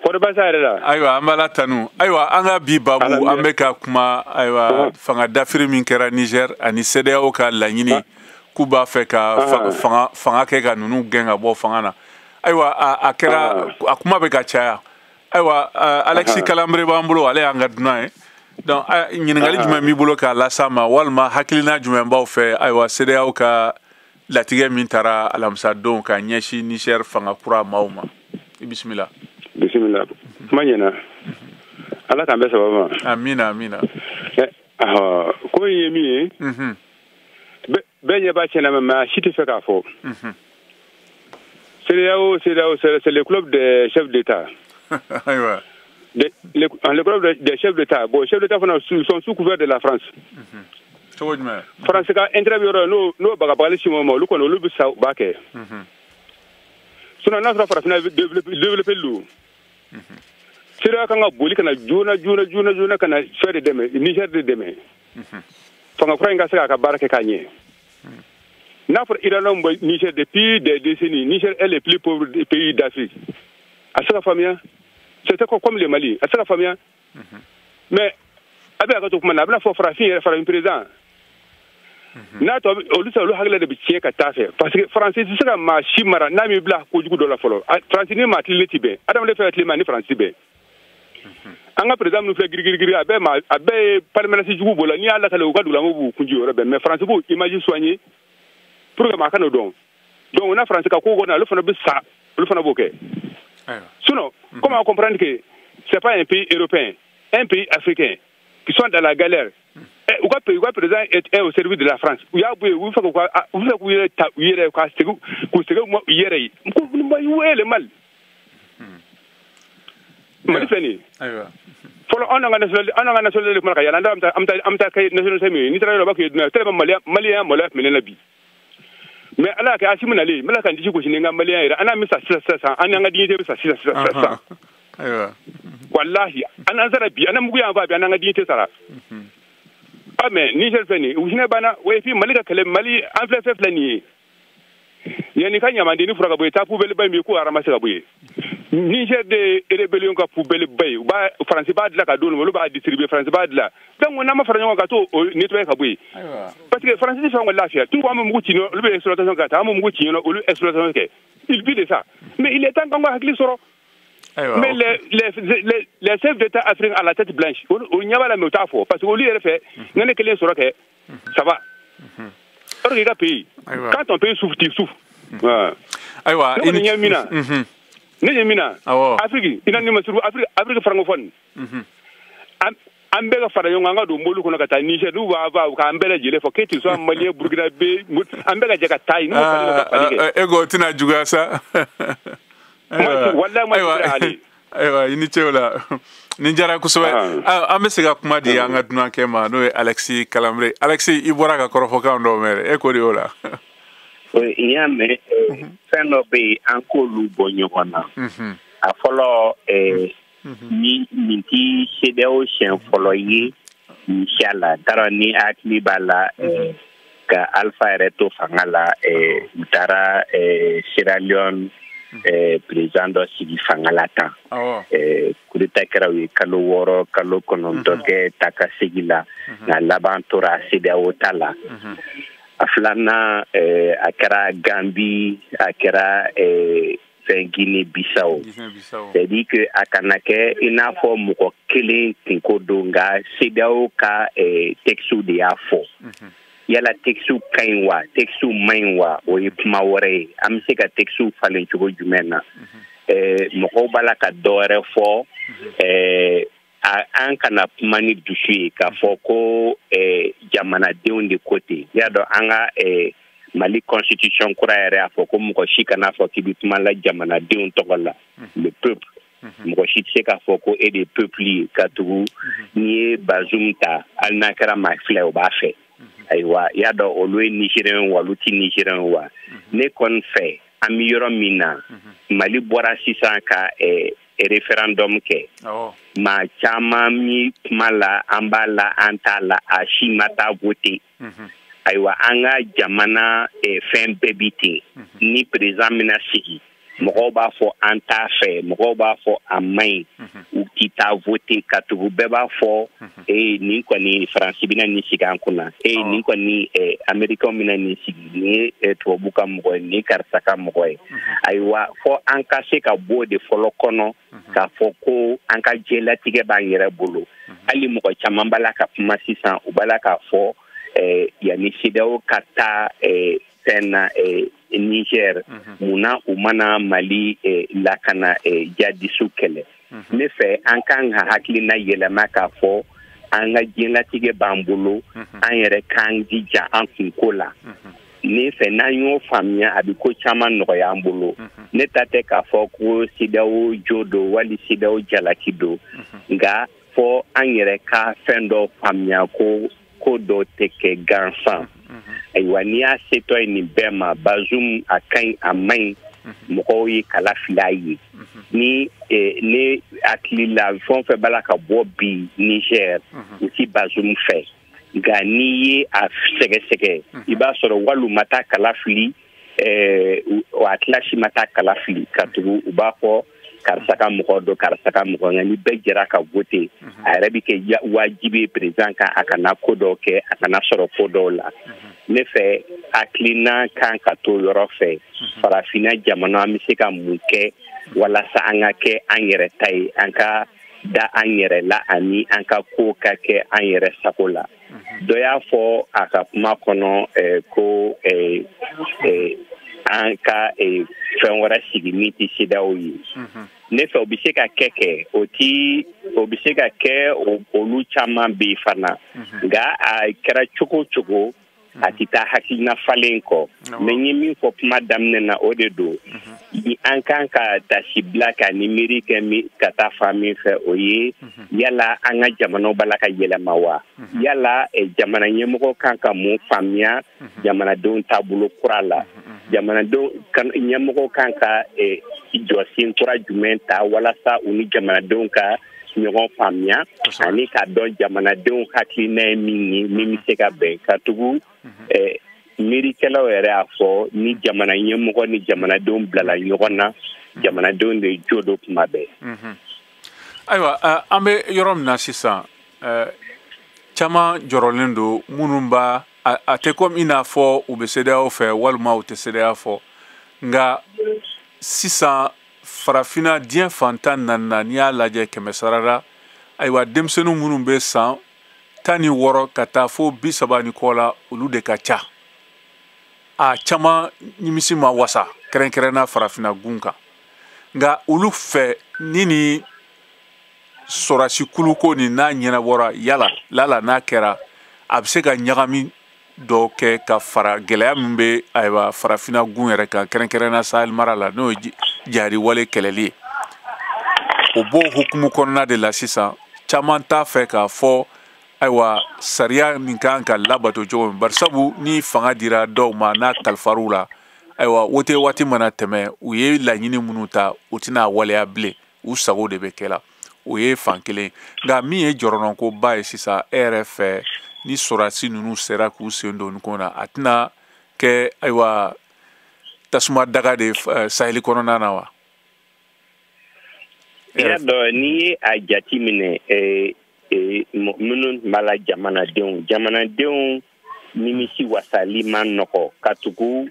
Kɔri baasi yɛrɛ la. Ayiwa, an b'Ala tanu. Ayiwa, an ka bi babu, an bɛ ka kuma ayiwa fanga dafiri min kɛra Niger ani CEDEAO ka laɲini k'u b'a fɛ ka fanga kɛ ka ninnu gɛn ka bɔ fanga na. Ayiwa, a kɛra a kuma bɛ ka caya. Ayiwa, Alexis Kalanbre b'an bolo, ale y'an ka dunan ye. Donc ɲininkali jumɛn b'i bolo k'a las'a ma, walima hakilina jumɛn b'aw fɛ ayiwa CEDEAO ka latigɛ min taara alamisa don ka ɲɛsin Niger fanga kura maaw ma? I bisimila. Bisimila. Kuma ɲɛna. Ala k'an bɛɛ sababa ma. Amina, amina. Ko in ye min ye, bɛɛ ɲɛ b'a tiɲɛna, mais a si tɛ fɛ k'a fɔ. CEDEAO, c'est le club des chefs d'État. Ayiwa. Le club des chefs d'État. Bon, chefs d'État fana sont sous couvert de la France. Cogo jumɛn? France ka intérêt bɛ yɔrɔ n'o bagabagali si ma, olu kɔni olu bɛ sa, u b'a kɛ. Sinon n'a sɔrɔ farafinna développé don. CEDEAO kan ka boli ka na joona joona joona joona ka na fɛn de dɛmɛ, Niger de dɛmɛ. Fanga kura in ka se k'a ka baara kɛ k'a ɲɛ. N'a fɔra Iran bɛ Niger depuis des décennies, Niger est le plus pauvre pays d'Afrique. A se ka faamuya. C'était comme le Mali, a se ka faamuya. Mais a bɛ a ka to kuma na, a bɛna fɔ farafin yɛrɛ, farafin président. N'a tɔ olu olu hakili de bɛ tiɲɛ ka taa fɛ, parce que Faransi tɛ se ka maa si mara n'a m'i bila kojugu dɔ la fɔlɔ. Faransi ni maa tilennen ti bɛn, adamaden fɛn fɛn tilen ma ni Faransi bɛn. An ka président minnu filɛ girigirigiri, a bɛɛ ye palmarès jugu b'o la, n'i y'a lakale u ka dugulamɔgɔw b'u kun ji o yɔrɔ bɛɛ. Mais Faransi b'o image soigner pour que maa ka n'o dɔn. Donc n'a Faransi ka ko kɔnɔ, olu fana bɛ sa, olu fana b'o kɛ. Sinon, comment comprendre que c'est pas un pays européen, un pays africain qui sont dans la galère? U ka président est au service de la France. U y'a bɔ yen, u bɛ fɛ k'u yɛrɛ ta u yɛrɛ ka segin k'u segin u yɛrɛ ye. Ko où est le mal? Mali filɛ nin ye. Fɔlɔ anw n'an ka nationalité de kuma ka yala, an bɛ taa kɛ nationalité min ye, n'i taara yɔrɔ u b'a fɔ k'i ye dunan ye, tellement maliyɛn maloya tun bɛ ne la bi. Mais ala y'a kɛ Asimi nalen, n bɛ ka n disi gosi ni n ka maliyɛn yɛrɛ, an n'a bɛ sa sisan sisan, an n'an ka dignité bɛ sa sisan sisan sisan. Walahi, an n'an sara bi, an na mugu y'an fa bi, an n'an ka dignité sara. Ah mais Niger filɛ nin ye, u hinɛ banna, et puis Mali ka kɛlɛ, Mali an filɛ fɛn filɛ nin ye. Yanni ka ɲamadenni fura ka bɔ yen, taa poubelle ba in bɛ yen, k'o ramasser ka bɔ yen. Niger de rébellion ka poubelle ba ye, u b'a Faransi b'a dilan ka d'olu ma, olu b'a distribuer, Faransi b'a dilan. Donc n'an ma fara ɲɔgɔn kan ka t'o nettoyer ka bɔ yen. Parce que Faransi tɛ fɛ anw ka lafiya. Tout an bɛ mugu ci ɲɔgɔn, olu bɛ exploitation kɛ ka taa, an bɛ mugu ci ɲɔgɔn, olu exploitation kɛ. Il vit de ça. Mais il est temps qu'an ka hakili sɔrɔ. Mais les chefs d'État africains à la tête blanche, olu ɲɛ b'a la mais u t'a fɔ parce que olu yɛrɛ fɛ, ne ne kelen sɔrɔ kɛ, ça va. Or i ka pays, quand ton pays souffre, tu souffres. Ayiwa, ne kɔni ɲɛ min na, ne ɲɛ min na, Afrique, i na ni ma surtout Afrique francophone. An bɛɛ ka fara ɲɔgɔn kan, an ka don mobili kɔnɔ ka taa Niger, n'u b'a fɔ k'an bɛɛ lajɛlen fɔ, que tu sois Malien, Burkinabé, an bɛɛ ka jɛ ka taa yen. E ko o tɛna juguya sa. Ayiwa, i ni ce o la. Nin diyara kosɛbɛ. An bɛ se ka kuma di an ka dunankɛ ma, n'o ye Alexis Kalanbre. Alexis, i bɔra ka kɔrɔfɔkan dɔw mɛn dɛ, e ko de y'o la. I y'a mɛn, fɛn dɔ bɛ yen, an k'olu bɔ ɲɔgɔn na. A fɔlɔ, nin ti CEDEAO siɲɛ fɔlɔ ye nin siya la. N t'a dɔn ni hakili b'a la, ka Alpha yɛrɛ to fanga la, u taara Sierra Leone Président dɔ sigi fanga la tan. Coup d'état kɛra, u ye kalo 6, kalo 9 kɛ ta ka segi la, nka laban tora CEDEAO ta la. A filanan, a kɛra Gambi, a kɛra fɛn Guinée Bissau. C'est à dire que a kana kɛ i n'a fɔ mɔgɔ kelen kunko don, nka CEDEAO ka texte de y'a fɔ. Yala texte ka ɲi wa, texte man ɲi wa, o ye kuma wɛrɛ ye. An bɛ se ka texte falen cogo jumɛn na? Mɔgɔw b'a la ka dɔ wɛrɛ fɔ. An kana kuma ni dusu ye k'a fɔ ko jamanadenw de ko ten. I y'a dɔn, an ka Mali constitution kura yɛrɛ y'a fɔ ko mɔgɔ si kana fɔ k'i bɛ kuma la jamanadenw tɔgɔ la, le peuple. Mɔgɔ si tɛ se k'a fɔ ko e de ye peuple ye, ka tugu n'i ye Bazoum ta, hali n'a kɛra maa fila ye, o b'a fɛ. Ayiwa, i y'a dɔn, olu ye Nigérien wa, olu ti Nigérien wa? Ne kɔni fɛ, an bɛ yɔrɔ min na, Mali bɔra sisan ka référendum kɛ. Maa caman mi kuma la, an b'a la, an t'a la, a si ma taa voter. Ayiwa, an ka jamana fɛn bɛɛ bi ten. Ni président bɛna sigi, mɔgɔw b'a fɔ an t'a fɛ, mɔgɔw b'a fɔ a man ɲi, u ti taa voter, ka tugu bɛɛ b'a fɔ ee, nin kɔni Faransi bɛna nin sigi an kunna, ee, nin kɔni Américain bɛna nin sigi, nin ye tubabu ka mɔgɔ ye, nin ye karisa ka mɔgɔ ye. Ayiwa, fɔ an ka se ka bɔ o de fɔlɔ kɔnɔ k'a fɔ ko an ka diɲɛlatigɛ b'an yɛrɛ bolo. Hali mɔgɔ caman b'a la ka kuma sisan, u b'a la k'a fɔ yanni CEDEAO ka taa fɛn na Niger, munna u mana Mali lakana jihadisiw kɛlɛ? Ne fɛ, an kan ka hakilina yɛlɛma k'a fɔ an ka diɲɛlatigɛ b'an bolo, an yɛrɛ k'an jija an kunko la. Ne fɛ, n'an y'o faamuya, a bɛ ko caman nɔgɔya an bolo. Ne ta tɛ k'a fɔ ko CEDEAO jo don wali CEDEAO jalaki don, nka fɔ an yɛrɛ ka fɛn dɔ faamuya ko ko dɔ tɛ kɛ gansan. Ayiwa, n'i y'a setɔ ye nin bɛɛ ma, Bazoum a ka ɲi, a man ɲi, mɔgɔw ye kala fila ye. Ni ne hakili la, fɛn o fɛn b'a la ka bɔ bi Niger, u ti Bazoum fɛ, nka n'i ye a sɛgɛsɛgɛ, i b'a sɔrɔ wali u ma taa kala fili, a tila si ma taa kala fili, ka tugu u b'a fɔ karisa ka mɔgɔ dɔ, karisa ka mɔgɔ. Nka ni bɛɛ jɛra ka voter, a yɛrɛ bɛ kɛ wajibi ye président kan a kana ko dɔw kɛ, a kana sɔrɔ ko dɔw la. Ne fɛ, hakilina kan ka to yɔrɔ fɛ. Farafinna jamana, an bɛ se ka mun kɛ walasa an ka kɛ an yɛrɛ ta ye, an ka da an yɛrɛ la, ani an ka ko ka kɛ an yɛrɛ sago la? Dɔ y'a fɔ a ka kuma kɔnɔ ko an ka fɛn wɛrɛ sigi min tɛ CEDEAO ye. Ne fɛ, o bɛ se ka kɛ, o ti, o bɛ se ka kɛ, olu caman bɛ yen fana. Nka a kɛra cogo o cogo, a tɛ taa hakilina falen kɔ. Mais n ye min fɔ kuma daminɛ na, o de don. Ni an kan ka tasibila ka ni miiri kɛ ka taa fan min fɛ, o ye yala an ka jamanaw b'a la ka yɛlɛma wa? Yala jamana ɲɛmɔgɔ kan ka mun faamuya jamanadenw taabolo kura la? Jamanadenw ɲɛmɔgɔ kan ka jɔsen kura jumɛn ta walasa u ni jamanadenw ka ɲɔgɔn faamuya, ani k'a dɔn jamanadenw hakilina ye min ye, min bɛ se ka bɛn? Ka tugu miirikɛlaw yɛrɛ y'a fɔ, ni jamana ɲɛmɔgɔ ni jamanadenw bilala ɲɔgɔn na, jamanadenw de jo don kuma bɛɛ. Ayiwa, an bɛ yɔrɔ min na sisan, caman jɔrɔlen don minnu b'a a tɛ komi i n'a fɔ u bɛ CEDEAO fɛ walima u tɛ CEDEAO fɔ. Nka sisan, farafinna diɲɛ fan 14 na, n'i y'a lajɛ 100 sara la, ayiwa, denmisɛnnin minnu bɛ san 16 ka taa fo 30 ni kɔ la, olu de ka ca. A caman nimisi ma wasa, kɛrɛnkɛrɛnna farafinna gun kan. Nka olu fɛ, ni sɔrɔsi kuluko nin n'a ɲɛnabɔra, yala lala n'a kɛra, a bɛ se ka ɲagami dɔ kɛ ka fara gɛlɛya min bɛ, ayiwa, farafinna gun yɛrɛ kan, kɛrɛnkɛrɛnna Sahel mara la, n'o ye jihadi wale kɛlɛli ye. O b'o hukumu kɔnɔna de la sisan, caman t'a fɛ k'a fɔ, ayiwa, sariya nin kan ka labato cogo min, barisabu ni fanga dira dɔw ma, n'a kalifar'u la, ayiwa, wote waati mana tɛmɛ, u ye laɲini minnu ta, u tɛna waleya bilen, u sago de bɛ kɛ la. O ye fan kelen. Nka min ye jɔrɔnɔkoba ye sisan, e yɛrɛ fɛ, ni sɔrɔdasi ninnu sera k'u sen don nin ko na, a tɛna kɛ, ayiwa, tasuma daga de Sahel kɔnɔna na wa? I y'a dɔn, n'i ye a jate minɛ, minnu b'a la, jamanadenw nimisi wasali ma nɔgɔ, ka tugu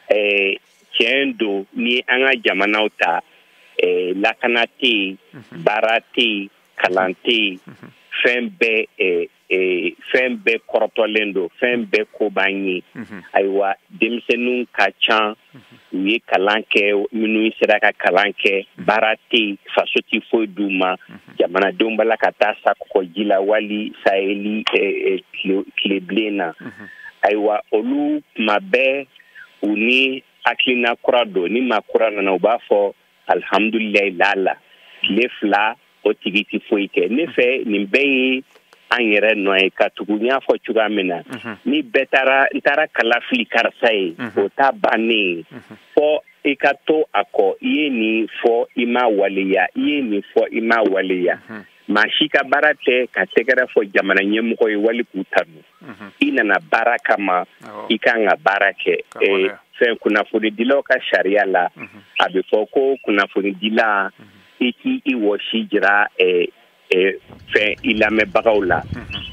tiɲɛ don, ni an ka jamanaw ta, lakana tɛ yen, baara tɛ yen, kalan tɛ yen, fɛn bɛɛ kɔrɔtɔlen don, fɛn bɛɛ ko b'an ye. Ayiwa, denmisɛnninw ka ca, u ye kalan kɛ, minnu sera ka kalan kɛ, baara tɛ yen, faso tɛ foyi d'u ma. Jamanadenw b'a la ka taa sa kɔgɔji la wali Saheli tilebilen na. Ayiwa, olu tuma bɛɛ u ni hakilina kura don. Ni maa kura nana, u b'a fɔ alihamudulilayi la tile 2, o tigi tɛ foyi kɛ. Ne fɛ, nin bɛɛ ye an yɛrɛ nɔ ye, ka tugu n y'a fɔ cogoya min na, ni bɛɛ taara n taara kala fili karisa ye, o t'a bannen ye. Fɔ i ka to a kɔ, i ye nin fɔ, i ma waleya, i ye nin fɔ, i ma waleya. Maa si ka baara tɛ ka tɛgɛrɛ fɔ jamana ɲɛmɔgɔ ye wali k'u tanu. I nana baara kama, i kan ka baara kɛ. Fɛn kunnafonidilaw ka sariya la, a bɛ fɔ ko kunnafonidila, i t'i i wɔsi jira fɛn i lamɛnbagaw la.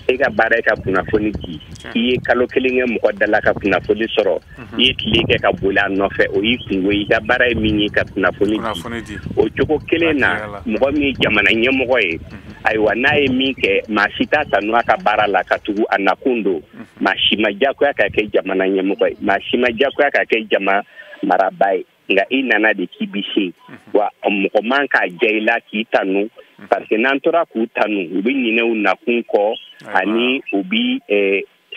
E ka baara ye ka kunnafoni di. I ye kalo 1 kɛ mɔgɔ da la ka kunnafoni sɔrɔ, i ye tile kɛ ka boli a nɔfɛ, o y'i kungo ye. I ka baara ye min ye, ka kunnafoni di. O cogo kelen na, mɔgɔ min ye jamana ɲɛmɔgɔ ye, ayiwa, n'a ye min kɛ, maa si t'a tanu a ka baara la, ka tugu a nakun don. Maa si ma diyagoya ka kɛ jamana ɲɛmɔgɔ ye, maa si ma diyagoya ka kɛ jama maraba ye, nka i nana de k'i bi se wa. Mɔgɔ man k'a diya i la k'i tanu, parce que n'an tora k'u tanu, u bɛ ɲinɛ u nakun kɔ, ani u bi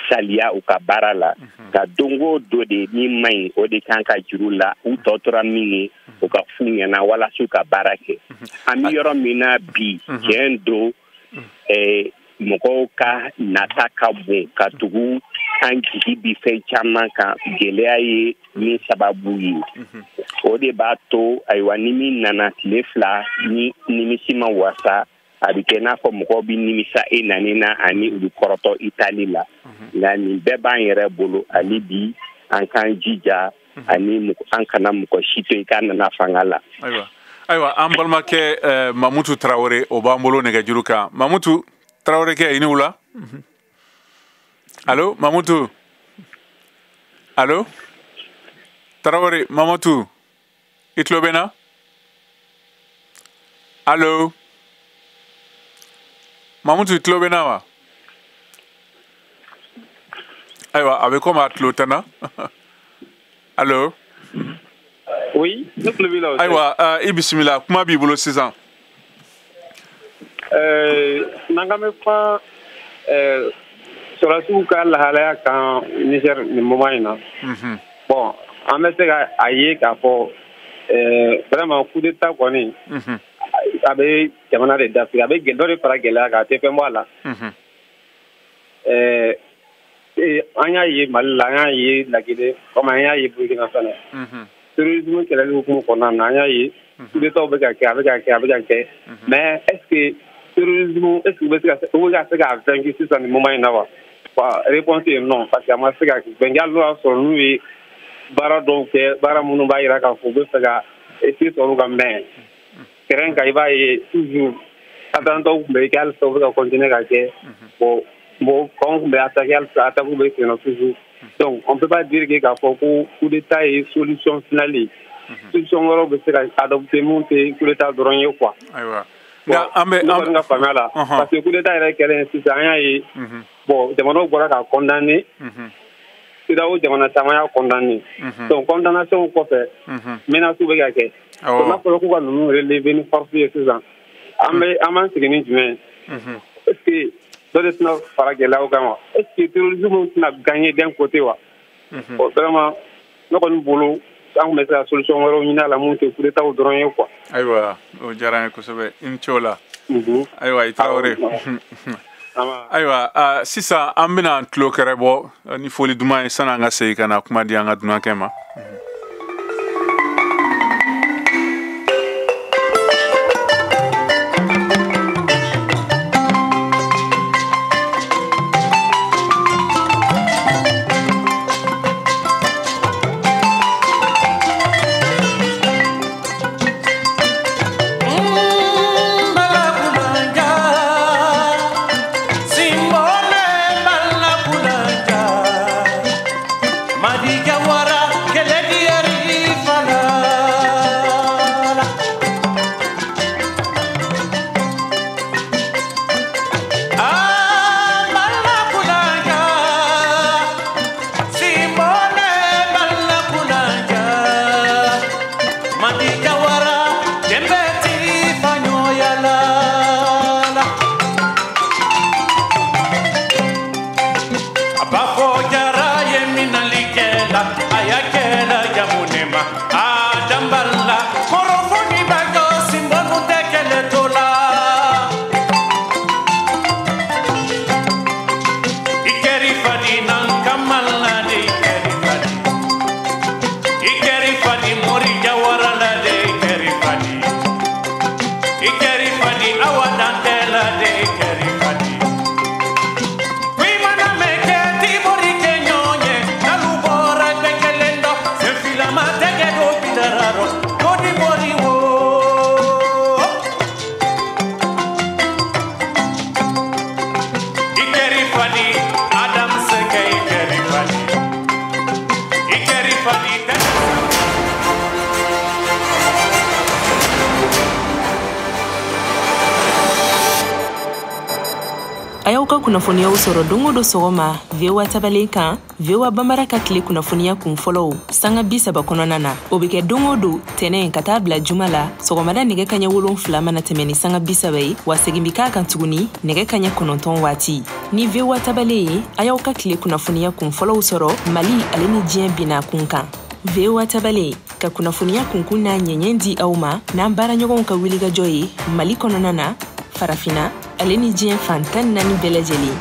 saliya u ka baara la. Ka don o don de min man ɲi, o de kan ka juru la. U tɔ tora min ye, u ka f'u ɲɛna walasa u ka baara kɛ. An bɛ yɔrɔ min na bi, tiɲɛ don, mɔgɔw ka nata ka bon, ka tugu an jigi bi fɛn caman kan. Gɛlɛya ye min sababu ye, o de b'a to, ayiwa, ni min nana tile 2 ni nimisi ma wasa, a bɛ kɛ n'a fɔ mɔgɔw bɛ nimisa e nani na, ani u bɛ kɔrɔtɔ i tali la. Nka nin bɛɛ b'an yɛrɛ bolo. Hali bi, an k'an jija ani an kana mɔgɔ si to i k'a nana fanga la. Ayiwa, an balimakɛ Mamutu Tarawele, o b'an bolo nɛgɛjuru kan. Mamutu Tarawele kɛ, i ni wula. Allo, Mamutu? Allo, Tarawele Mamatu, i tulo bɛ n na? Allo, Mamutu, i tulo bɛ n na wa? Ayiwa, a bɛ komi a tulo tɛ n na. Allo? Oui, ne tulo b'i la. Ayiwa, i bisimila, kuma b'i bolo sisan. N'an kan bɛ kuma sɔrɔdasiw ka lahalaya kan Niger nin moment in na, bon, an bɛ se ka a ye k'a fɔ vraiment, coup d'état kɔni, a bɛ jamana de dafiri, a bɛ dɔ de fara gɛlɛya kan, a tɛ fɛn bɔ a la. An y'a ye Mali la, an y'a ye Laginɛ, komi an y'a ye Burukina fana. Terrorisme kɛlɛli hukumu kɔnɔna na, an y'a ye coup d'état bɛ ka kɛ, a bɛ ka kɛ, a bɛ ka kɛ, mais est ce que terrorisme, est ce que u bɛ ka se k'a vaincre sisan nin moment in na wa? Réponse est non, parce que a ma se ka vaincre, hali n'o y'a sɔrɔ n'u ye baara dɔw kɛ, baara minnu b'a jira k'a fɔ u bɛ fɛ ka essayer sɔrɔ u ka, mais terrain kan, i b'a ye toujours attentats tun bɛ kɛ, halisa u bɛ ka continuer ka kɛ. Bon, kanw tun bɛ attaquer, halisa attaque bɛ sen na toujours. Donc on peut pas dire que k'a fɔ ko coup d'état ye solution finale ye. Solution wɛrɛw bɛ se ka adopter mun tɛ coup d'état dɔrɔn ye, quoi. Ayiwa, nka an bɛ ne kɔni ka faamuya la, parce que coup d'état yɛrɛ kɛlen sisan, an y'a ye, bon, jamanaw bɔra ka condamner, CEDEAO jamana caman y'a condamner. Donc condamnation kɔfɛ, menace bɛ ka kɛ. Donc n'a fɔra k'u ka ninnu relever ni force ye sisan, an bɛ an b'an sigi ni jumɛn ye? Est ce que dɔ de tɛna fara gɛlɛyaw kan wa? Est ce que terrorisme tɛna gagner d'un côté wa? Bon, vraiment, ne kɔni bolo, an tun bɛ se ka solution wɛrɛw ɲini a la mun tɛ coup d'état dɔrɔn ye, quoi. Ayiwa, o diyara an ye kosɛbɛ, i ni ce o la. Ayiwa, i Tarawele. Ayiwa, sisan an bɛna an tulo kɛrɛ bɔ ni foli duman ye, sani an ka segin ka na kuma di an ka dunankɛ ma. kunnafoniyaw sɔrɔ don o don sɔgɔma VOA tabalen kan, VOA Bambara ka tile kunnafoniya kun fɔlɔw sanga 30 kɔnɔna na. O bɛ kɛ don o don tɛnɛn ka taa bila juma la sɔgɔmada nɛgɛ kaɲɛ 7 mana tɛmɛ ni sanga 30 ye, wa segin bɛ k'a kan tuguni nɛgɛ kaɲɛ 9 waati. Ni VOA tabalen ye, a y'aw ka tile kunnafoniya kun fɔlɔw sɔrɔ Mali ale ni diɲɛ binna kun kan. VOA tabalen ka kunnafoniya kunkun n'a ɲɛɲɛ di aw ma n'an baaraɲɔgɔnw ka wulikajɔ ye Mali kɔnɔna na, Farafina ale ni diɲɛ fan 14 bɛɛ lajɛlen.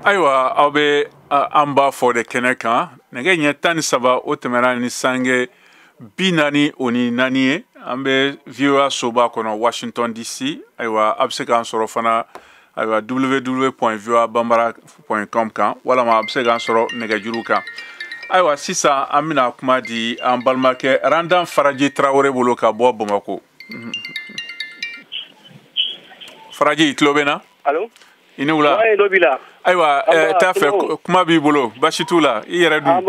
Ayiwa, aw bɛ an b'a fɔ de kɛnɛ kan nɛgɛ ɲɛ 13 o tɛmɛna ni sange 44 ye. An bɛ VOA soba kɔnɔ Washington DC. Ayiwa, a bɛ se k'an sɔrɔ fana ayiwa www.voabambara.com kan, walama a bɛ se k'an sɔrɔ nɛgɛjuru kan. Ayiwa, sisan an bɛna kuma di an balimakɛ Randan Faraji Tarawele bolo ka bɔ Bamakɔ. Faraji, i tulo bɛ na? Allo? I ni wula. Ayiwa, t'a fɛ kuma b'i bolo, baasi t'u la, i yɛrɛ dun? An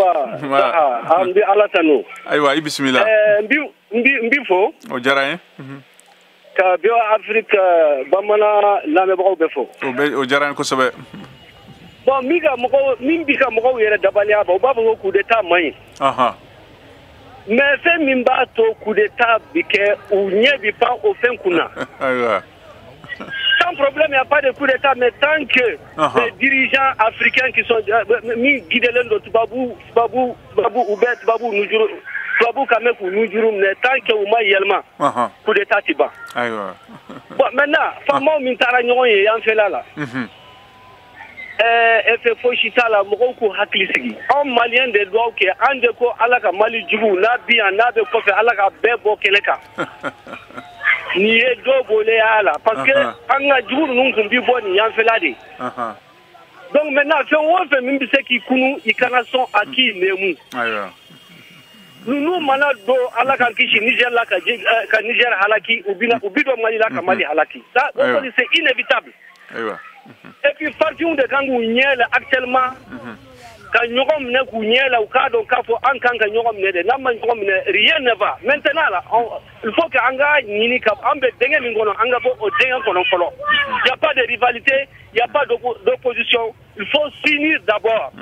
bɛ Ala tanu. Ayiwa, i bisimila. N b'i fo. O diyara n ye. Ka VOA Afrique bamanan lamɛnbagaw bɛɛ fo. O diyara n ye kosɛbɛ. Bon, min b'i ka mɔgɔw yɛrɛ dabaliya ban, u b'a fɔ ko coup d'état man ɲi. Mais fɛn min b'a to coup d'état bi kɛ, u ɲɛ bi pan o fɛn kunna. Ayiwa. Sans problème, il n'y a pas de coup d'état, mais tant que les dirigeants africains qui sont mis guidés de tubabu ou bien tubabu nujuru, tubabu quand même nujuru, mais tant que u ma yɛlɛma, coup d'état ti ban. Ayiwa. Bon, maintenant, faamaw min taara ɲɔgɔn ye yan fɛla la. Effet fosi t'a la, mɔgɔw k'u hakili sigi. Anw maliyɛn de duwawu kɛ, an de ko Ala ka Mali jugu n'a bi yan n'a bɛ kɔfɛ, Ala ka bɛɛ bɔ kɛlɛ kan. Nin ye dɔ bɔlen y'a la parce que an ka jugu ninnu tun bi bɔ nin yanfɛla de. Donc maintenant, fɛn o fɛn min bɛ se k'i kunu, i kana sɔn a k'i nɛmu. Ninnu mana don, Ala k'an kisi Niger la ka Niger halaki, u bi don Mali la ka Mali halaki. Ça, c'est inévitable. Et puis farfinw de kan k'u ɲɛ la actuellement, ka ɲɔgɔn minɛ k'u ɲɛ la, u k'a dɔn k'a fɔ an kan ka ɲɔgɔn minɛ de. N'an ma ɲɔgɔn minɛ, rien ne va. Maintenant là, il faut que an ka ɲini ka an bɛ dingɛ min kɔnɔ, an ka bɔ o dingɛ kɔnɔ fɔlɔ. Il y a pas de rivalité, il y a pas d'opposition, il faut s'unir d'abord.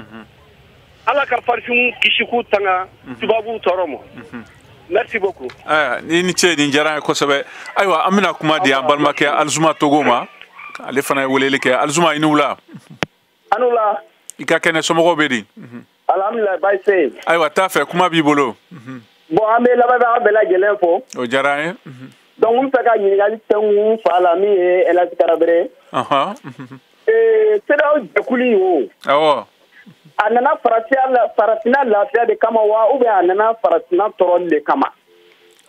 Ala ka farfinw kisi k'u tanga tubabuw tɔɔrɔ ma. Merci beaucoup. Ayiwa, ni ce, nin diyara n ye kosɛbɛ. Ayiwa, an bɛna kuma di an balimakɛ Alizuma Togo ma. Ale fana ye weleli kɛ. Alizuma, i ni wula. A ni wula. I ka kɛnɛ, somɔgɔw bɛ di? Alhamdulilayi, baasi tɛ yen. Ayiwa, t'a fɛ kuma b'i bolo. Bon, an bɛ lamɛnbaga bɛɛ lajɛlen fo. O diyara an ye. Donc n bɛ fɛ ka ɲininkali tɛnku n fa la min ye Elhaji Karabere. CEDEAO jɛkulu in o. Awɔ. A nana farafinna lafiya de kama wa, ou bien a nana farafinna tɔɔrɔli de kama?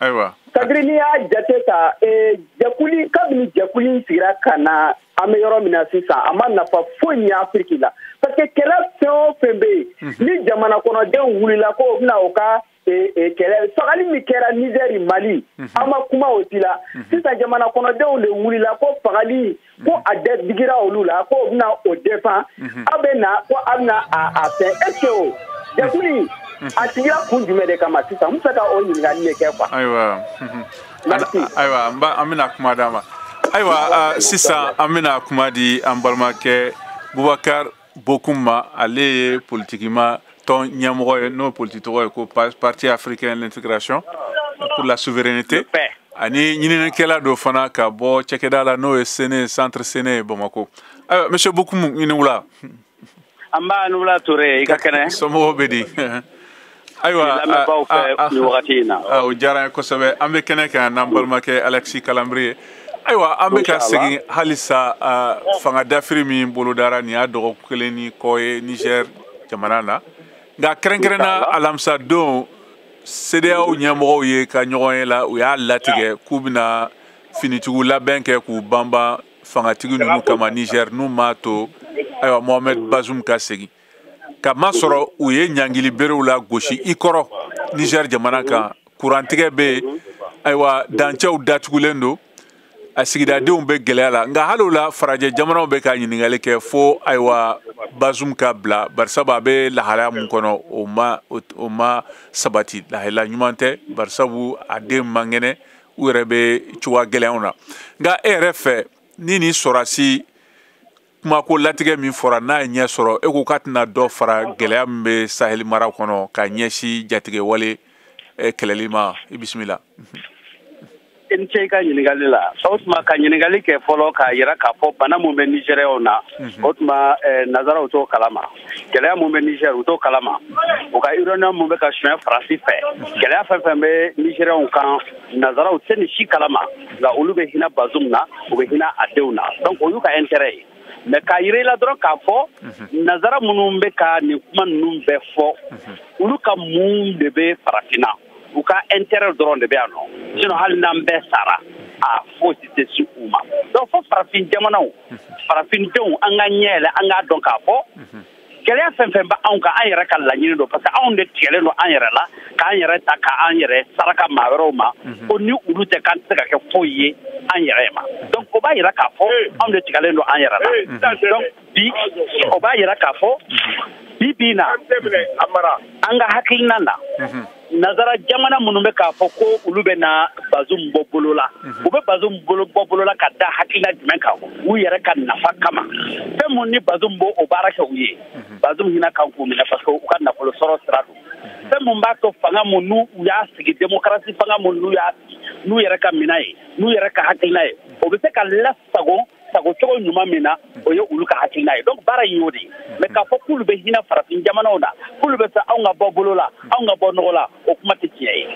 Ayiwa. C'est-à-dire n'i y'a jate ta, jɛkulu, kabini jɛkulu in sigira ka na an bɛ yɔrɔ min na sisan, a ma nafa foyi ɲɛ Afiriki la. Parce que kɛlɛ fɛn o fɛn bɛ yen, ni jamana kɔnɔdenw wulila ko u bɛna o ka kɛlɛ, fagali min kɛra Nizɛri, Mali, an ma kuma o si la. Sisan jamana kɔnɔdenw de wulila ko fagali, ko a digira olu la, ko u bɛna o défend. Aw bɛ na ko a bɛna a fɛn, est-ce que o jɛkulu a sigira kun jumɛn de kama sisan? N bɛ fɛ ka o ɲininkali de kɛ quoi. Ayiwa. Ayiwa, an bɛna kuma d'a ma. Ayiwa, sisan an bɛna kuma di an balimakɛ Bubakar Bokum ma. Ale ye politikima tɔn ɲɛmɔgɔ ye, n'o politiki tɔgɔ ye ko Parti africain l'intégration pour la souveraineté, ani ɲininikɛla dɔ fana ka bɔ cakɛda la n'o ye Sene, Centre Sene Bamakɔ. Ayiwa, monsieur Bokum, i ni wula. An b'a ni wula Ture, i ka kɛnɛ. Somɔgɔw bɛ di? Ayiwa, lamɛnbaaw fɛ nin wagati in na. O diyara n ye kosɛbɛ. An bɛ kɛnɛ kan n'an balimakɛ Alexis Kalambry ye. Ayiwa, an bɛ ka segin halisa fanga dafiri min bolodara nin y'a dɔgɔkun kelen ni kɔ ye Niger jamana na. Nka kɛrɛnkɛrɛnna alamisa don, CEDEAO ɲɛmɔgɔw ye ka ɲɔgɔn ye la, u y'a latigɛ k'u bɛna finitigiw labɛn kɛ k'u banban fangatigi ninnu kama Niger, n'u m'a to ayiwa Mohamed Bazoum ka segin. Ka masɔrɔ u ye ɲangili berew la gosi i kɔrɔ Niger jamana kan. Kurantigɛ bɛ yen, ayiwa dancɛw datugulen don, a sigidadenw bɛ gɛlɛya la. Nka hali o la, farajɛ jamanaw bɛ ka ɲininkali kɛ fo ayiwa Bazoum ka bila, barisabu a bɛ lahalaya mun kɔnɔ o ma sabati, lahalaya ɲuman tɛ, barisabu a den man kɛnɛ, U yɛrɛ bɛ cogoya gɛlɛnw na. Nka e yɛrɛ fɛ, ni nin sɔrɔdasi kumako latigɛ min fɔra, n'a ye ɲɛ sɔrɔ, e ko k'a tɛna dɔ fara gɛlɛya min bɛ Sahel mara kɔnɔ ka ɲɛsin jatigɛwale kɛlɛli ma? I bisimila. I ni ce i ka ɲininkali la. O tuma, ka ɲininkali kɛ fɔlɔ k'a yira k'a fɔ bana mun bɛ Nigériaw na, o tuma nazaraw t'o kalama. Gɛlɛya mun bɛ Niger, u t'o kalama. U ka uranium mun bɛ ka suɲɛ Faransi fɛ, gɛlɛya fɛn fɛn bɛ Nigériaw kan, nazaraw tɛ nin si kalama. Nka olu bɛ hinɛ Bazoum na, u bɛ hinɛ a denw na. Donc o y'u ka intérêt ye. Mais k'a yira i la dɔrɔn k'a fɔ nazara minnu bɛ ka nin kuma ninnu bɛɛ fɔ, olu ka mun de bɛ farafinna? U ka intérêt dɔrɔn de bɛ yan nɔ. Sinon hali n'an bɛɛ sara, a fosi tɛ se u ma. Donc fo farafin jamanaw, farafindenw, an ka ɲɛ yɛlɛ, an k'a dɔn k'a fɔ gɛlɛya fɛn fɛn bɛ anw kan, an yɛrɛ ka laɲini don, parce que anw de tigɛlen don an yɛrɛ la, k'an yɛrɛ ta k'an yɛrɛ saraka maa wɛrɛw ma, ko ni olu tɛ, k'an tɛ se ka kɛ foyi ye an yɛrɛ ma. Donc o b'a yira k'a fɔ anw de tigɛlen don an yɛrɛ la. Donc bi, o b'a yira k'a fɔ bi bi in na, an ka hakilina na, nazara jamana minnu bɛ k'a fɔ ko olu bɛ na Bazoum bɔ bolo la, u bɛ Bazoum bolo bɔ bolo la ka da hakilina jumɛn kan? U yɛrɛ ka nafa kama. Fɛn mun ni Bazoum b'o o baara kɛ u ye, Bazoum hinɛ kan k'u minɛ, parce que u ka nafolo sɔrɔ sira don. Fɛn mun b'a to fanga mun n'u u y'a sigi, démocratie fanga mun n'u y'a n'u yɛrɛ ka minɛ ye, n'u yɛrɛ ka hakilina ye, o bɛ se ka lasago sago cogo ɲuman min na, o ye olu ka hakilina ye. Donc baara in y'o de ye. Mais k'a fɔ k'olu bɛ hinɛ farafin jamanaw na, k'olu bɛ fɛ anw ka bɔ bolo la, anw ka bɔ nɔgɔ la, o kuma tɛ tiɲɛ ye.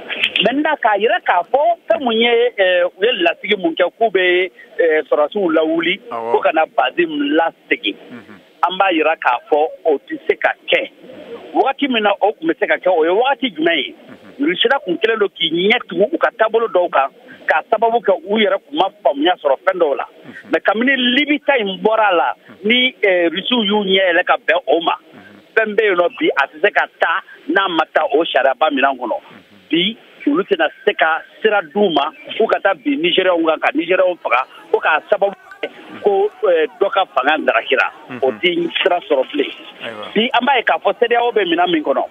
Maintenant k'a yira k'a fɔ fɛn mun ye, u ye lasigi mun kɛ k'u bɛ sɔrɔdasiw lawuli ko ka na Bazoum lasegin, an b'a yira k'a fɔ o tɛ se ka kɛ. Wagati min na o tun bɛ se ka kɛ, o ye wagati jumɛn ye? Rusira kun kɛlen don k'i ɲɛ tugu u ka taabolo dɔw kan, k'a sababu kɛ u yɛrɛ kun ma faamuya sɔrɔ fɛn dɔw la. Mais kabini Libi ta in bɔra a la, ni Rusiw y'u ɲɛ yɛlɛ ka bɛn o ma, fɛn bɛ yen nɔ bi, a tɛ se ka taa n'a ma taa o sariyaba minɛn kɔnɔ. Bi olu tɛna se ka sira d'u ma k'u ka taa bin Nigériaw kan ka Nigériaw faga, ko k'a sababu ko dɔ ka fanga darakira, o ti sira sɔrɔ bilen. Bi an b'a ye k'a fɔ CEDEAO bɛ minɛn min kɔnɔ,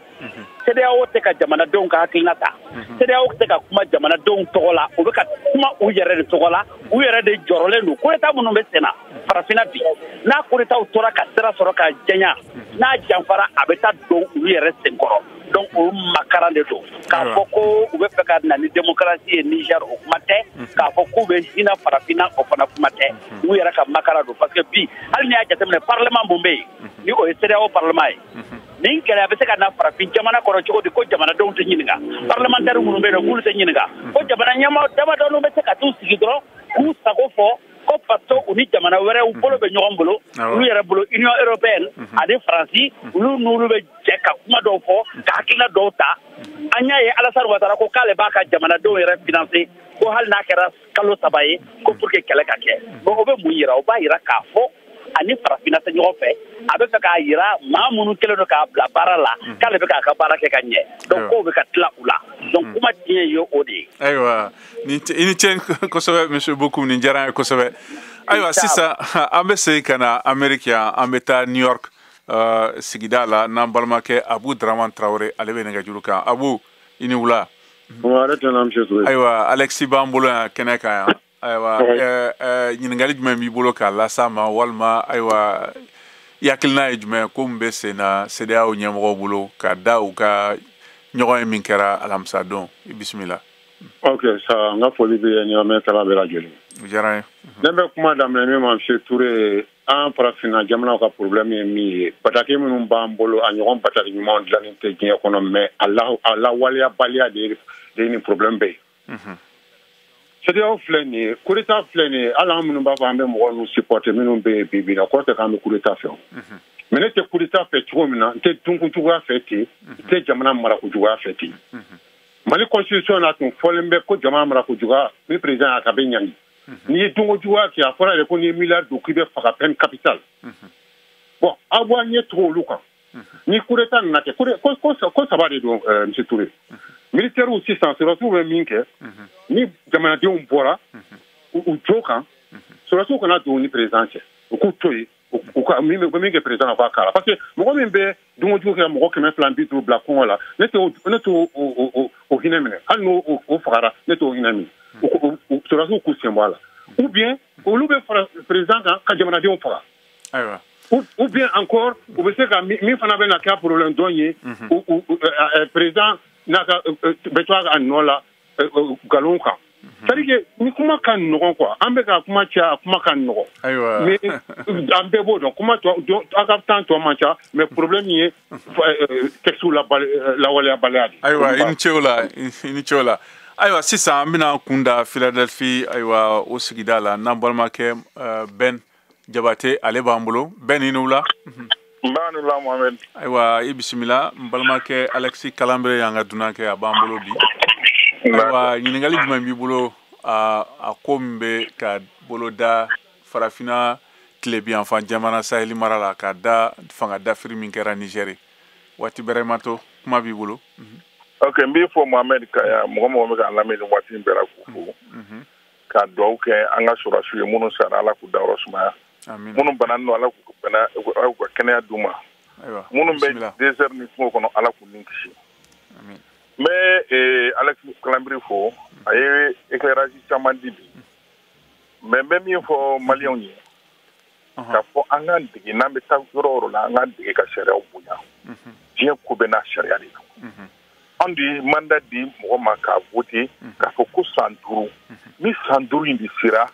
CEDEAO tɛ ka jamanadenw ka hakilina ta, CEDEAO tɛ ka kuma jamanadenw tɔgɔ la, u bɛ ka kuma u yɛrɛ de tɔgɔ la. U yɛrɛ de jɔrɔlen don coup d'état minnu bɛ sen na farafinna bi. N'a coup d'état tora ka sira sɔrɔ ka janya, n'a janfara, a bɛ taa don olu yɛrɛ senkɔrɔ. Donc o makaran de don. K'a fɔ ko u bɛ fɛ ka na ni démocratie ye Niger, o kuma tɛ. K'a fɔ k'u bɛ hinɛ farafinna, o fana kuma tɛ. U yɛrɛ ka makaran don, parce que bi hali n'i y'a jateminɛ, parlement mun bɛ yen, ni o ye CEDEAO parlement ye, nin gɛlɛya bɛ se ka na farafin jamana kɔnɔ cogo di ko jamanadenw tɛ ɲininka? Parlementaire minnu bɛ yen nɔ, k'olu tɛ ɲininka, ko jamana ɲɛmaa damadɔnin bɛ se ka t'u sigi dɔrɔn k'u sago fɔ, ko parce que u ni jamana wɛrɛw bolo bɛ ɲɔgɔn bolo, olu yɛrɛ bolo Union européenne ani Faransi, olu n'olu bɛ jɛ ka kuma dɔw fɔ, ka hakilina dɔw ta. An y'a ye Alassane Ouattara ko k'ale b'a ka jamanadenw yɛrɛ financer, ko hali n'a kɛra kalo 3 ye, ko pour que kɛlɛ ka kɛ. Bon, o bɛ mun yira? O b'a yira k'a fɔ ani farafinna tɛ ɲɔgɔn fɛ. A bɛ fɛ k'a yira maa minnu kɛlen don k'a bila baara la k'ale bɛ k'a ka baara kɛ ka ɲɛ. Donc kow bɛ ka tila u la. Donc kuma tiɲɛ ye o de ye. Ayiwa, i ni ce kosɛbɛ, monsieur Bocoum, nin diyara an ye kosɛbɛ. Ayiwa, sisan an bɛ segin ka na Amérique yan, an bɛ taa New York sigida la n'an balimakɛ Abu Dramane Traoré, ale bɛ nɛgɛjuru kan. Abu, i ni wula. Ayiwa, Alexis b'an bolo yan kɛnɛ kan yan. Ayiwa, ɲininkali jumɛn b'i bolo k'a las'a ma, walima ayiwa, i hakilina ye jumɛn ko min bɛ sen na CEDEAO ɲɛmɔgɔw bolo ka da u ka ɲɔgɔn ye min kɛra alamisa don? I bisimila. Ok, sa n ka foli bɛ ɲɛnamɛkɛla bɛɛ lajɛlen. O diyara n ye. Ne bɛ kuma daminɛ min ma, monsieur Touré, an farafinna jamanaw ka problème ye min ye, bataki minnu b'an bolo, a ɲɔgɔn bataki ɲumanw dilanni tɛ diɲɛ kɔnɔ, mais a lawaleyabaliya de ye nin problème bɛɛ ye. CEDEAO filɛ nin ye, coup d'état filɛ nin ye, hali an minnu b'a fɔ an bɛ mɔgɔ ninnu supporter minnu bɛ yen bi bi in na, kɔrɔ tɛ k'an bɛ coup d'état fɛ o. Mais ne tɛ coup d'état fɛ cogo min na, n tɛ dunko juguya fɛ ten, n tɛ jamana marako juguya fɛ ten. Mali constitution na tun fɔlen bɛ ko jamana marako juguya, ni président y'a kɛ, a bɛ ɲangi. N'i ye dunko juguya kɛ, a fɔra yɛrɛ ko n'i ye milliard don k'i bɛ faga, peine capitale. Bon, aw b'aw ɲɛ tugu olu kan. Ni coup d'état nana kɛ, ko saba de don, monsieur Touré. Militaires sisan, sɔrɔdasiw bɛ min kɛ, ni jamanadenw bɔra u jo kan, sɔrɔdasiw kana don ni président cɛ, u k'u to yen, u ka min bɛ min kɛ président na, k'a k'a la, parce que mɔgɔ min bɛ dunkojugu kɛ, mɔgɔ 250 bila kɔngɔ la, ne t'o o hinɛ minɛ. Hali n'o o fagara, ne t'o hinɛ minɛ. Sɔrɔdasiw k'u sen bɔ a la, ou bien olu bɛ fara président kan ka jamanadenw faga. Ayiwa. Ou bien encore u bɛ se ka min fana bɛ na kɛ problème dɔn ye, président n'a ka bɛ to a nɔ la nkalon kan. C'est-à-dire que ni kuma ka nɔgɔn quoi, an bɛ ka kuma caya, kuma ka nɔgɔn. Ayiwa. Mais an bɛɛ b'o dɔn, kuma tɔ a ka temps tɔ man ca, mais problème ye texte lawaleyabaliya de. Ayiwa, i ni ce o la, i ni ce o la. Ayiwa, sisan an bɛna kun da Philadelphie, ayiwa, o sigida la, n'an balimakɛ Ben Jabate, ale b'an bolo. Ben, i ni wula. N b'a ni wula, Mohamed. Ayiwa, i bisimila. N balimakɛ Alexis Kalanbere y'an ka dunankɛ, a b'an bolo bi. Ayiwa, ɲininkali jumɛn b'i bolo a ko min bɛ ka bolo da farafinna tilebinyanfan jamana saheli mara la, ka da fanga dafiri min kɛra Nizɛri? Waati bɛrɛ ma to, kuma b'i bolo. Ok, n b'i fɔ Mohamed, ka mɔgɔ mɔgɔ bɛ k'an lamɛn nin waati in bɛɛ la, k'u fo, ka dugawu kɛ an ka sɔrɔdasiw ye minnu sara, Ala k'u dayɔrɔ sumaya, minnu bananen don, Ala k'u ka kɛnɛya d'u ma, minnu bɛ désert ni kungo kɔnɔ, Ala k'u ni kisi. N bɛ Alexis Kalanbiri fo, a ye éclairage caman di bi, mais n bɛ min fɔ maliyɛnw ye, k'a fɔ an k'an dege, n'an bɛ taa yɔrɔ o yɔrɔ la, an k'an dege ka sariyaw bonya. Diɲɛ ko bɛɛ n'a sariya de don. Anw de ye mandat di mɔgɔ ma k'a voter, k'a fɔ ko san 5, ni san 5 in de sera,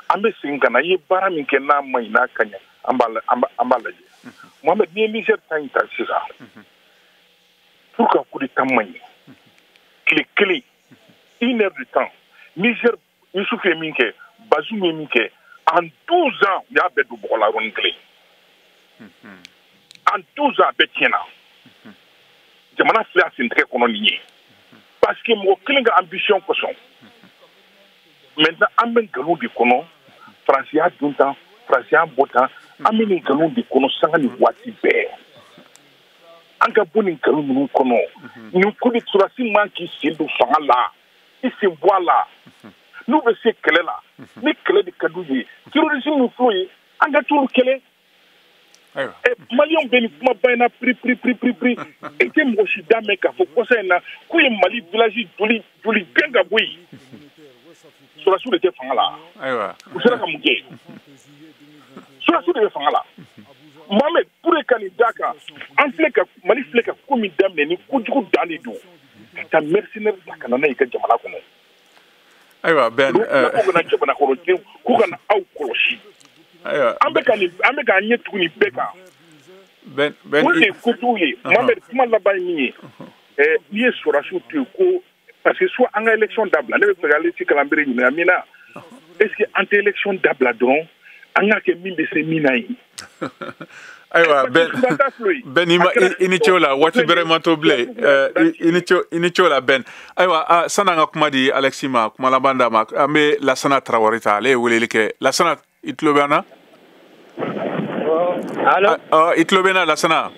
an bɛ segin ka na, i ye baara min kɛ n'a ma ɲi, n'a ka ɲɛ, an b'a lajɛ. Mohamed, n'i ye Niger ta in ta sisan, pour que coup d'état man ɲi, tile kelen, une heure de temps, Niger, Youssouf ye min kɛ, Bazoum ye min kɛ, en 12 ans, u y'a bɛɛ don bɔgɔ la yɔrɔnin kelen. En 12 ans, a bɛɛ tiɲɛna. Jamana filɛ a sentigɛ kɔnɔ nin ye, parce que mɔgɔ kelen ka ambition kosɔn. Maintenant an bɛ nkalon de kɔnɔ, Faransi y'a dun tan, Faransi y'a bɔ tan, an bɛ nin nkalon de kɔnɔ sanga ni waati bɛɛ. An ka bɔ nin nkalon ninnu kɔnɔ. Nin ko de sɔrɔdasi man k'i sen don fanga la, i sen bɔ a la. N'u bɛ se kɛlɛ la, ni kɛlɛ de ka d'u ye, terrorisme min filɛ ye, an ka t'olu kɛlɛ. Maliyɛnw bɛ nin kumaba in na piri piri piri piri piri, i tɛ mɔgɔ si da mɛn k'a fɔ kɔsa in na k'u ye Mali village joli joli gɛn ka bɔ yen. Sɔrɔdasiw de tɛ fanga la. U sera ka mun kɛ? Sɔrɔdasiw de bɛ fanga la. Mohamed, pour ka nin d'a kan, an filɛ ka Mali filɛ ka ko min daminɛ, ni kojugu dan de don, ka taa mercenaire ta ka na n'a ye i ka jamana kɔnɔ. Ayiwa, Ben, k'u kana jamana kɔnɔdenw, k'u kana aw kɔlɔsi. An bɛ k'an ɲɛ tugu nin bɛɛ kan. Ben, o de ye kojugu ye. Mohamed, kuma laban ye min ye, n'i ye sɔrɔdasiw to yen ko parce que soit an ka élection dabila, ne bɛ fɛ ka Alexis Kalanbere ɲininka min na, est ce que an tɛ élection dabila dɔrɔn, an k'a kɛ min bɛ se min na ye. Ayiwa, Ben, i ni ce o la, waati bɛrɛ ma to bilen. I ni ce o la, Ben. Ayiwa, sani an ka kuma di Alexis ma, kuma laban d'a ma, an bɛ Lasana Tarawele ta, ale ye weleli kɛ. Lasana, i tulo bɛ an na? Allo? I tulo bɛ n na, Lasana?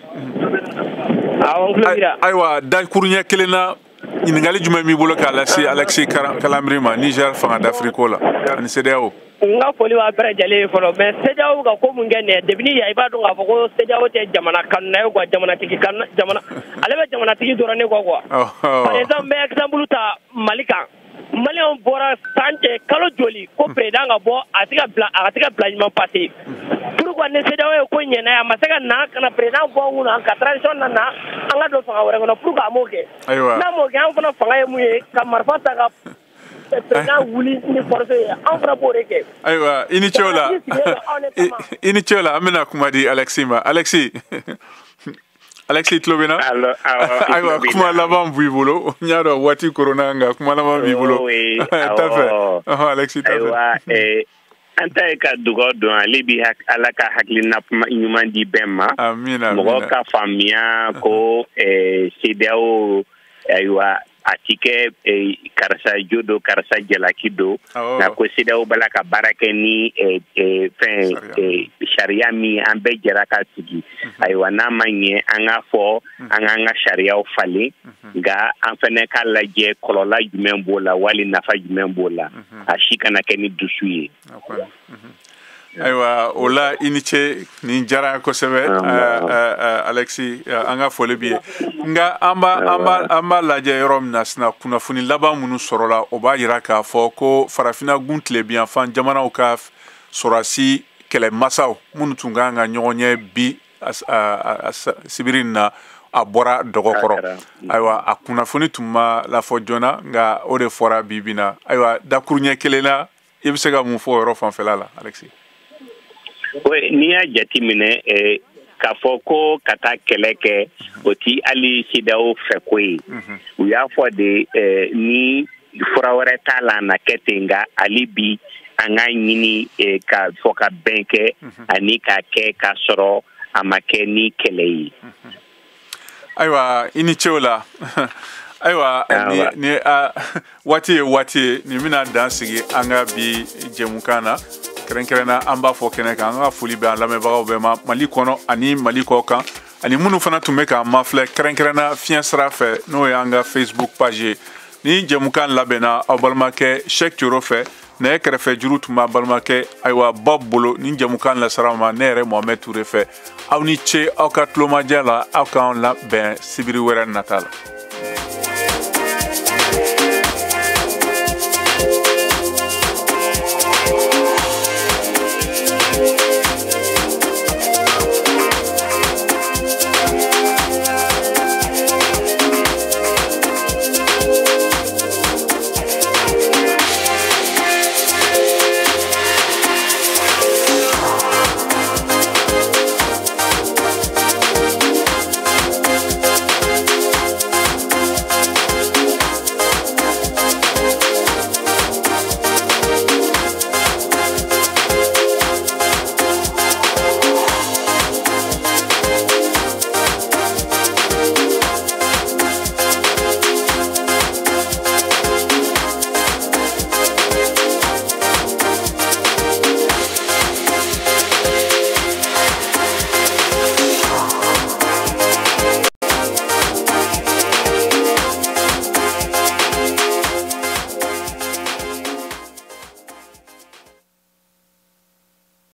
Awɔ, n tulo b'i la. Ayiwa, dakuruɲɛ kelen na, ɲininkali jumɛn b'i bolo k'a lase Alexis Kalanbiri ma Niger fanga dafiri ko la ani CEDEAO? N ka foli b'a bɛɛ lajɛlen ye fɔlɔ, mais CEDEAO ka ko mun kɛ nin ye, depuis ni yan i b'a dɔn k'a fɔ ko CEDEAO tɛ jamana kanuna ye quoi, jamanatigi kanu, jamana ale bɛ jamanatigi dɔrɔn ne kɔ quoi. Par exemple, n bɛ exemple ta Mali kan. Maliyɛnw bɔra san cɛ kalo joli ko président ka bɔ, a tɛ ka bila, a tɛ ka bila ɲuman passé. Pourquoi ni CEDEAO ye ko ɲɛna ye, a ma se ka na ka na président bɔ an kunna ka transition na na an ka don fanga wɛrɛ kɔnɔ? Pourquoi a m'o kɛ? N'a m'o kɛ, an fana fanga ye mun ye, ka marifa ta ka président wuli ni force ye, an fana b'o de kɛ. Ayiwa, i ni ce o la, i ni ce o la. An bɛna kuma di Alexis ma. Alexis, Alexis, tulo bɛ n na? Ayiwa, kuma laban b'i bolo. N y'a dɔn waati koronna, nka kuma laban b'i bolo. T'a fɛ. Alexis, t'a fɛ. Ayiwa, an ta ye ka dugawu don, ale bi Ala ka hakilina ɲuman di bɛɛ ma. Amina. Mɔgɔ ka faamuya ko CEDEAO, ayiwa, a ti kɛ karisa jo don, karisa jalaki don, nka ko CEDEAO b'a la ka baara kɛ ni fɛn sariya min an bɛɛ jɛra ka sigi. Ayiwa, n'a ma ɲɛ, an k'a fɔ an k'an ka sariyaw falen, nka an fɛnɛ k'a lajɛ kɔlɔlɔ jumɛn b'o la wali nafa jumɛn b'o la, a si kana kɛ ni dusu ye. Ayiwa, o la i ni ce, nin diyara n ye kosɛbɛ, Alexis, an ka foli b'i ye. Nka an b'a lajɛ yɔrɔ min na sisan, kunnafoni laban minnu sɔrɔla, o b'a jira k'a fɔ ko farafinna gun tilebinyanfan jamanaw ka sɔrɔdasi kɛlɛmasaw minnu tun kan ka ɲɔgɔn ye bi sibiri in na, a bɔra dɔgɔ kɔrɔ. Ayiwa, a kunnafoni tun ma lafɔ joona, nka o de fɔra bi bi na. Ayiwa, dakuruɲɛ kelen na, i bɛ se ka mun fɔ o yɔrɔ fanfɛla la, Alexis? Oui, n'i y'a jateminɛ, k'a fɔ ko ka taa kɛlɛ kɛ, o ti hali CEDEAO fɛ ko ye. U y'a fɔ de, ni fura wɛrɛ t'a la, a na kɛ ten, nka hali bi an k'a ɲini ka fɔ ka bɛn kɛ ani k'a kɛ k'a sɔrɔ a ma kɛ ni kɛlɛ ye. Ayiwa, i ni ce o la. Ayiwa, ni waati ye waati ye, nin bɛna dan sigi an ka bi jɛmukan na. Kɛrɛnkɛrɛnna, an b'a fɔ kɛnɛ kan, an ka foli bɛ an lamɛnbagaw bɛɛ ma Mali kɔnɔ ani Mali kɔ kan, ani minnu fana tun bɛ k'an mafilɛ kɛrɛnkɛrɛnna fiɲɛ sira fɛ, n'o ye an ka Facebook page ye. Ni jɛmukan labɛnna aw balimakɛ Cheikh Thioro fɛ, nɛgɛ kɛrɛfɛ juru tun b'a balimakɛ ayiwa Bob bolo. Ni jɛmukan lasara ma ne yɛrɛ Mohamed Touré fɛ. Aw ni ce aw ka tulomajɛ la, aw k'an labɛn sibiri wɛrɛ nata la.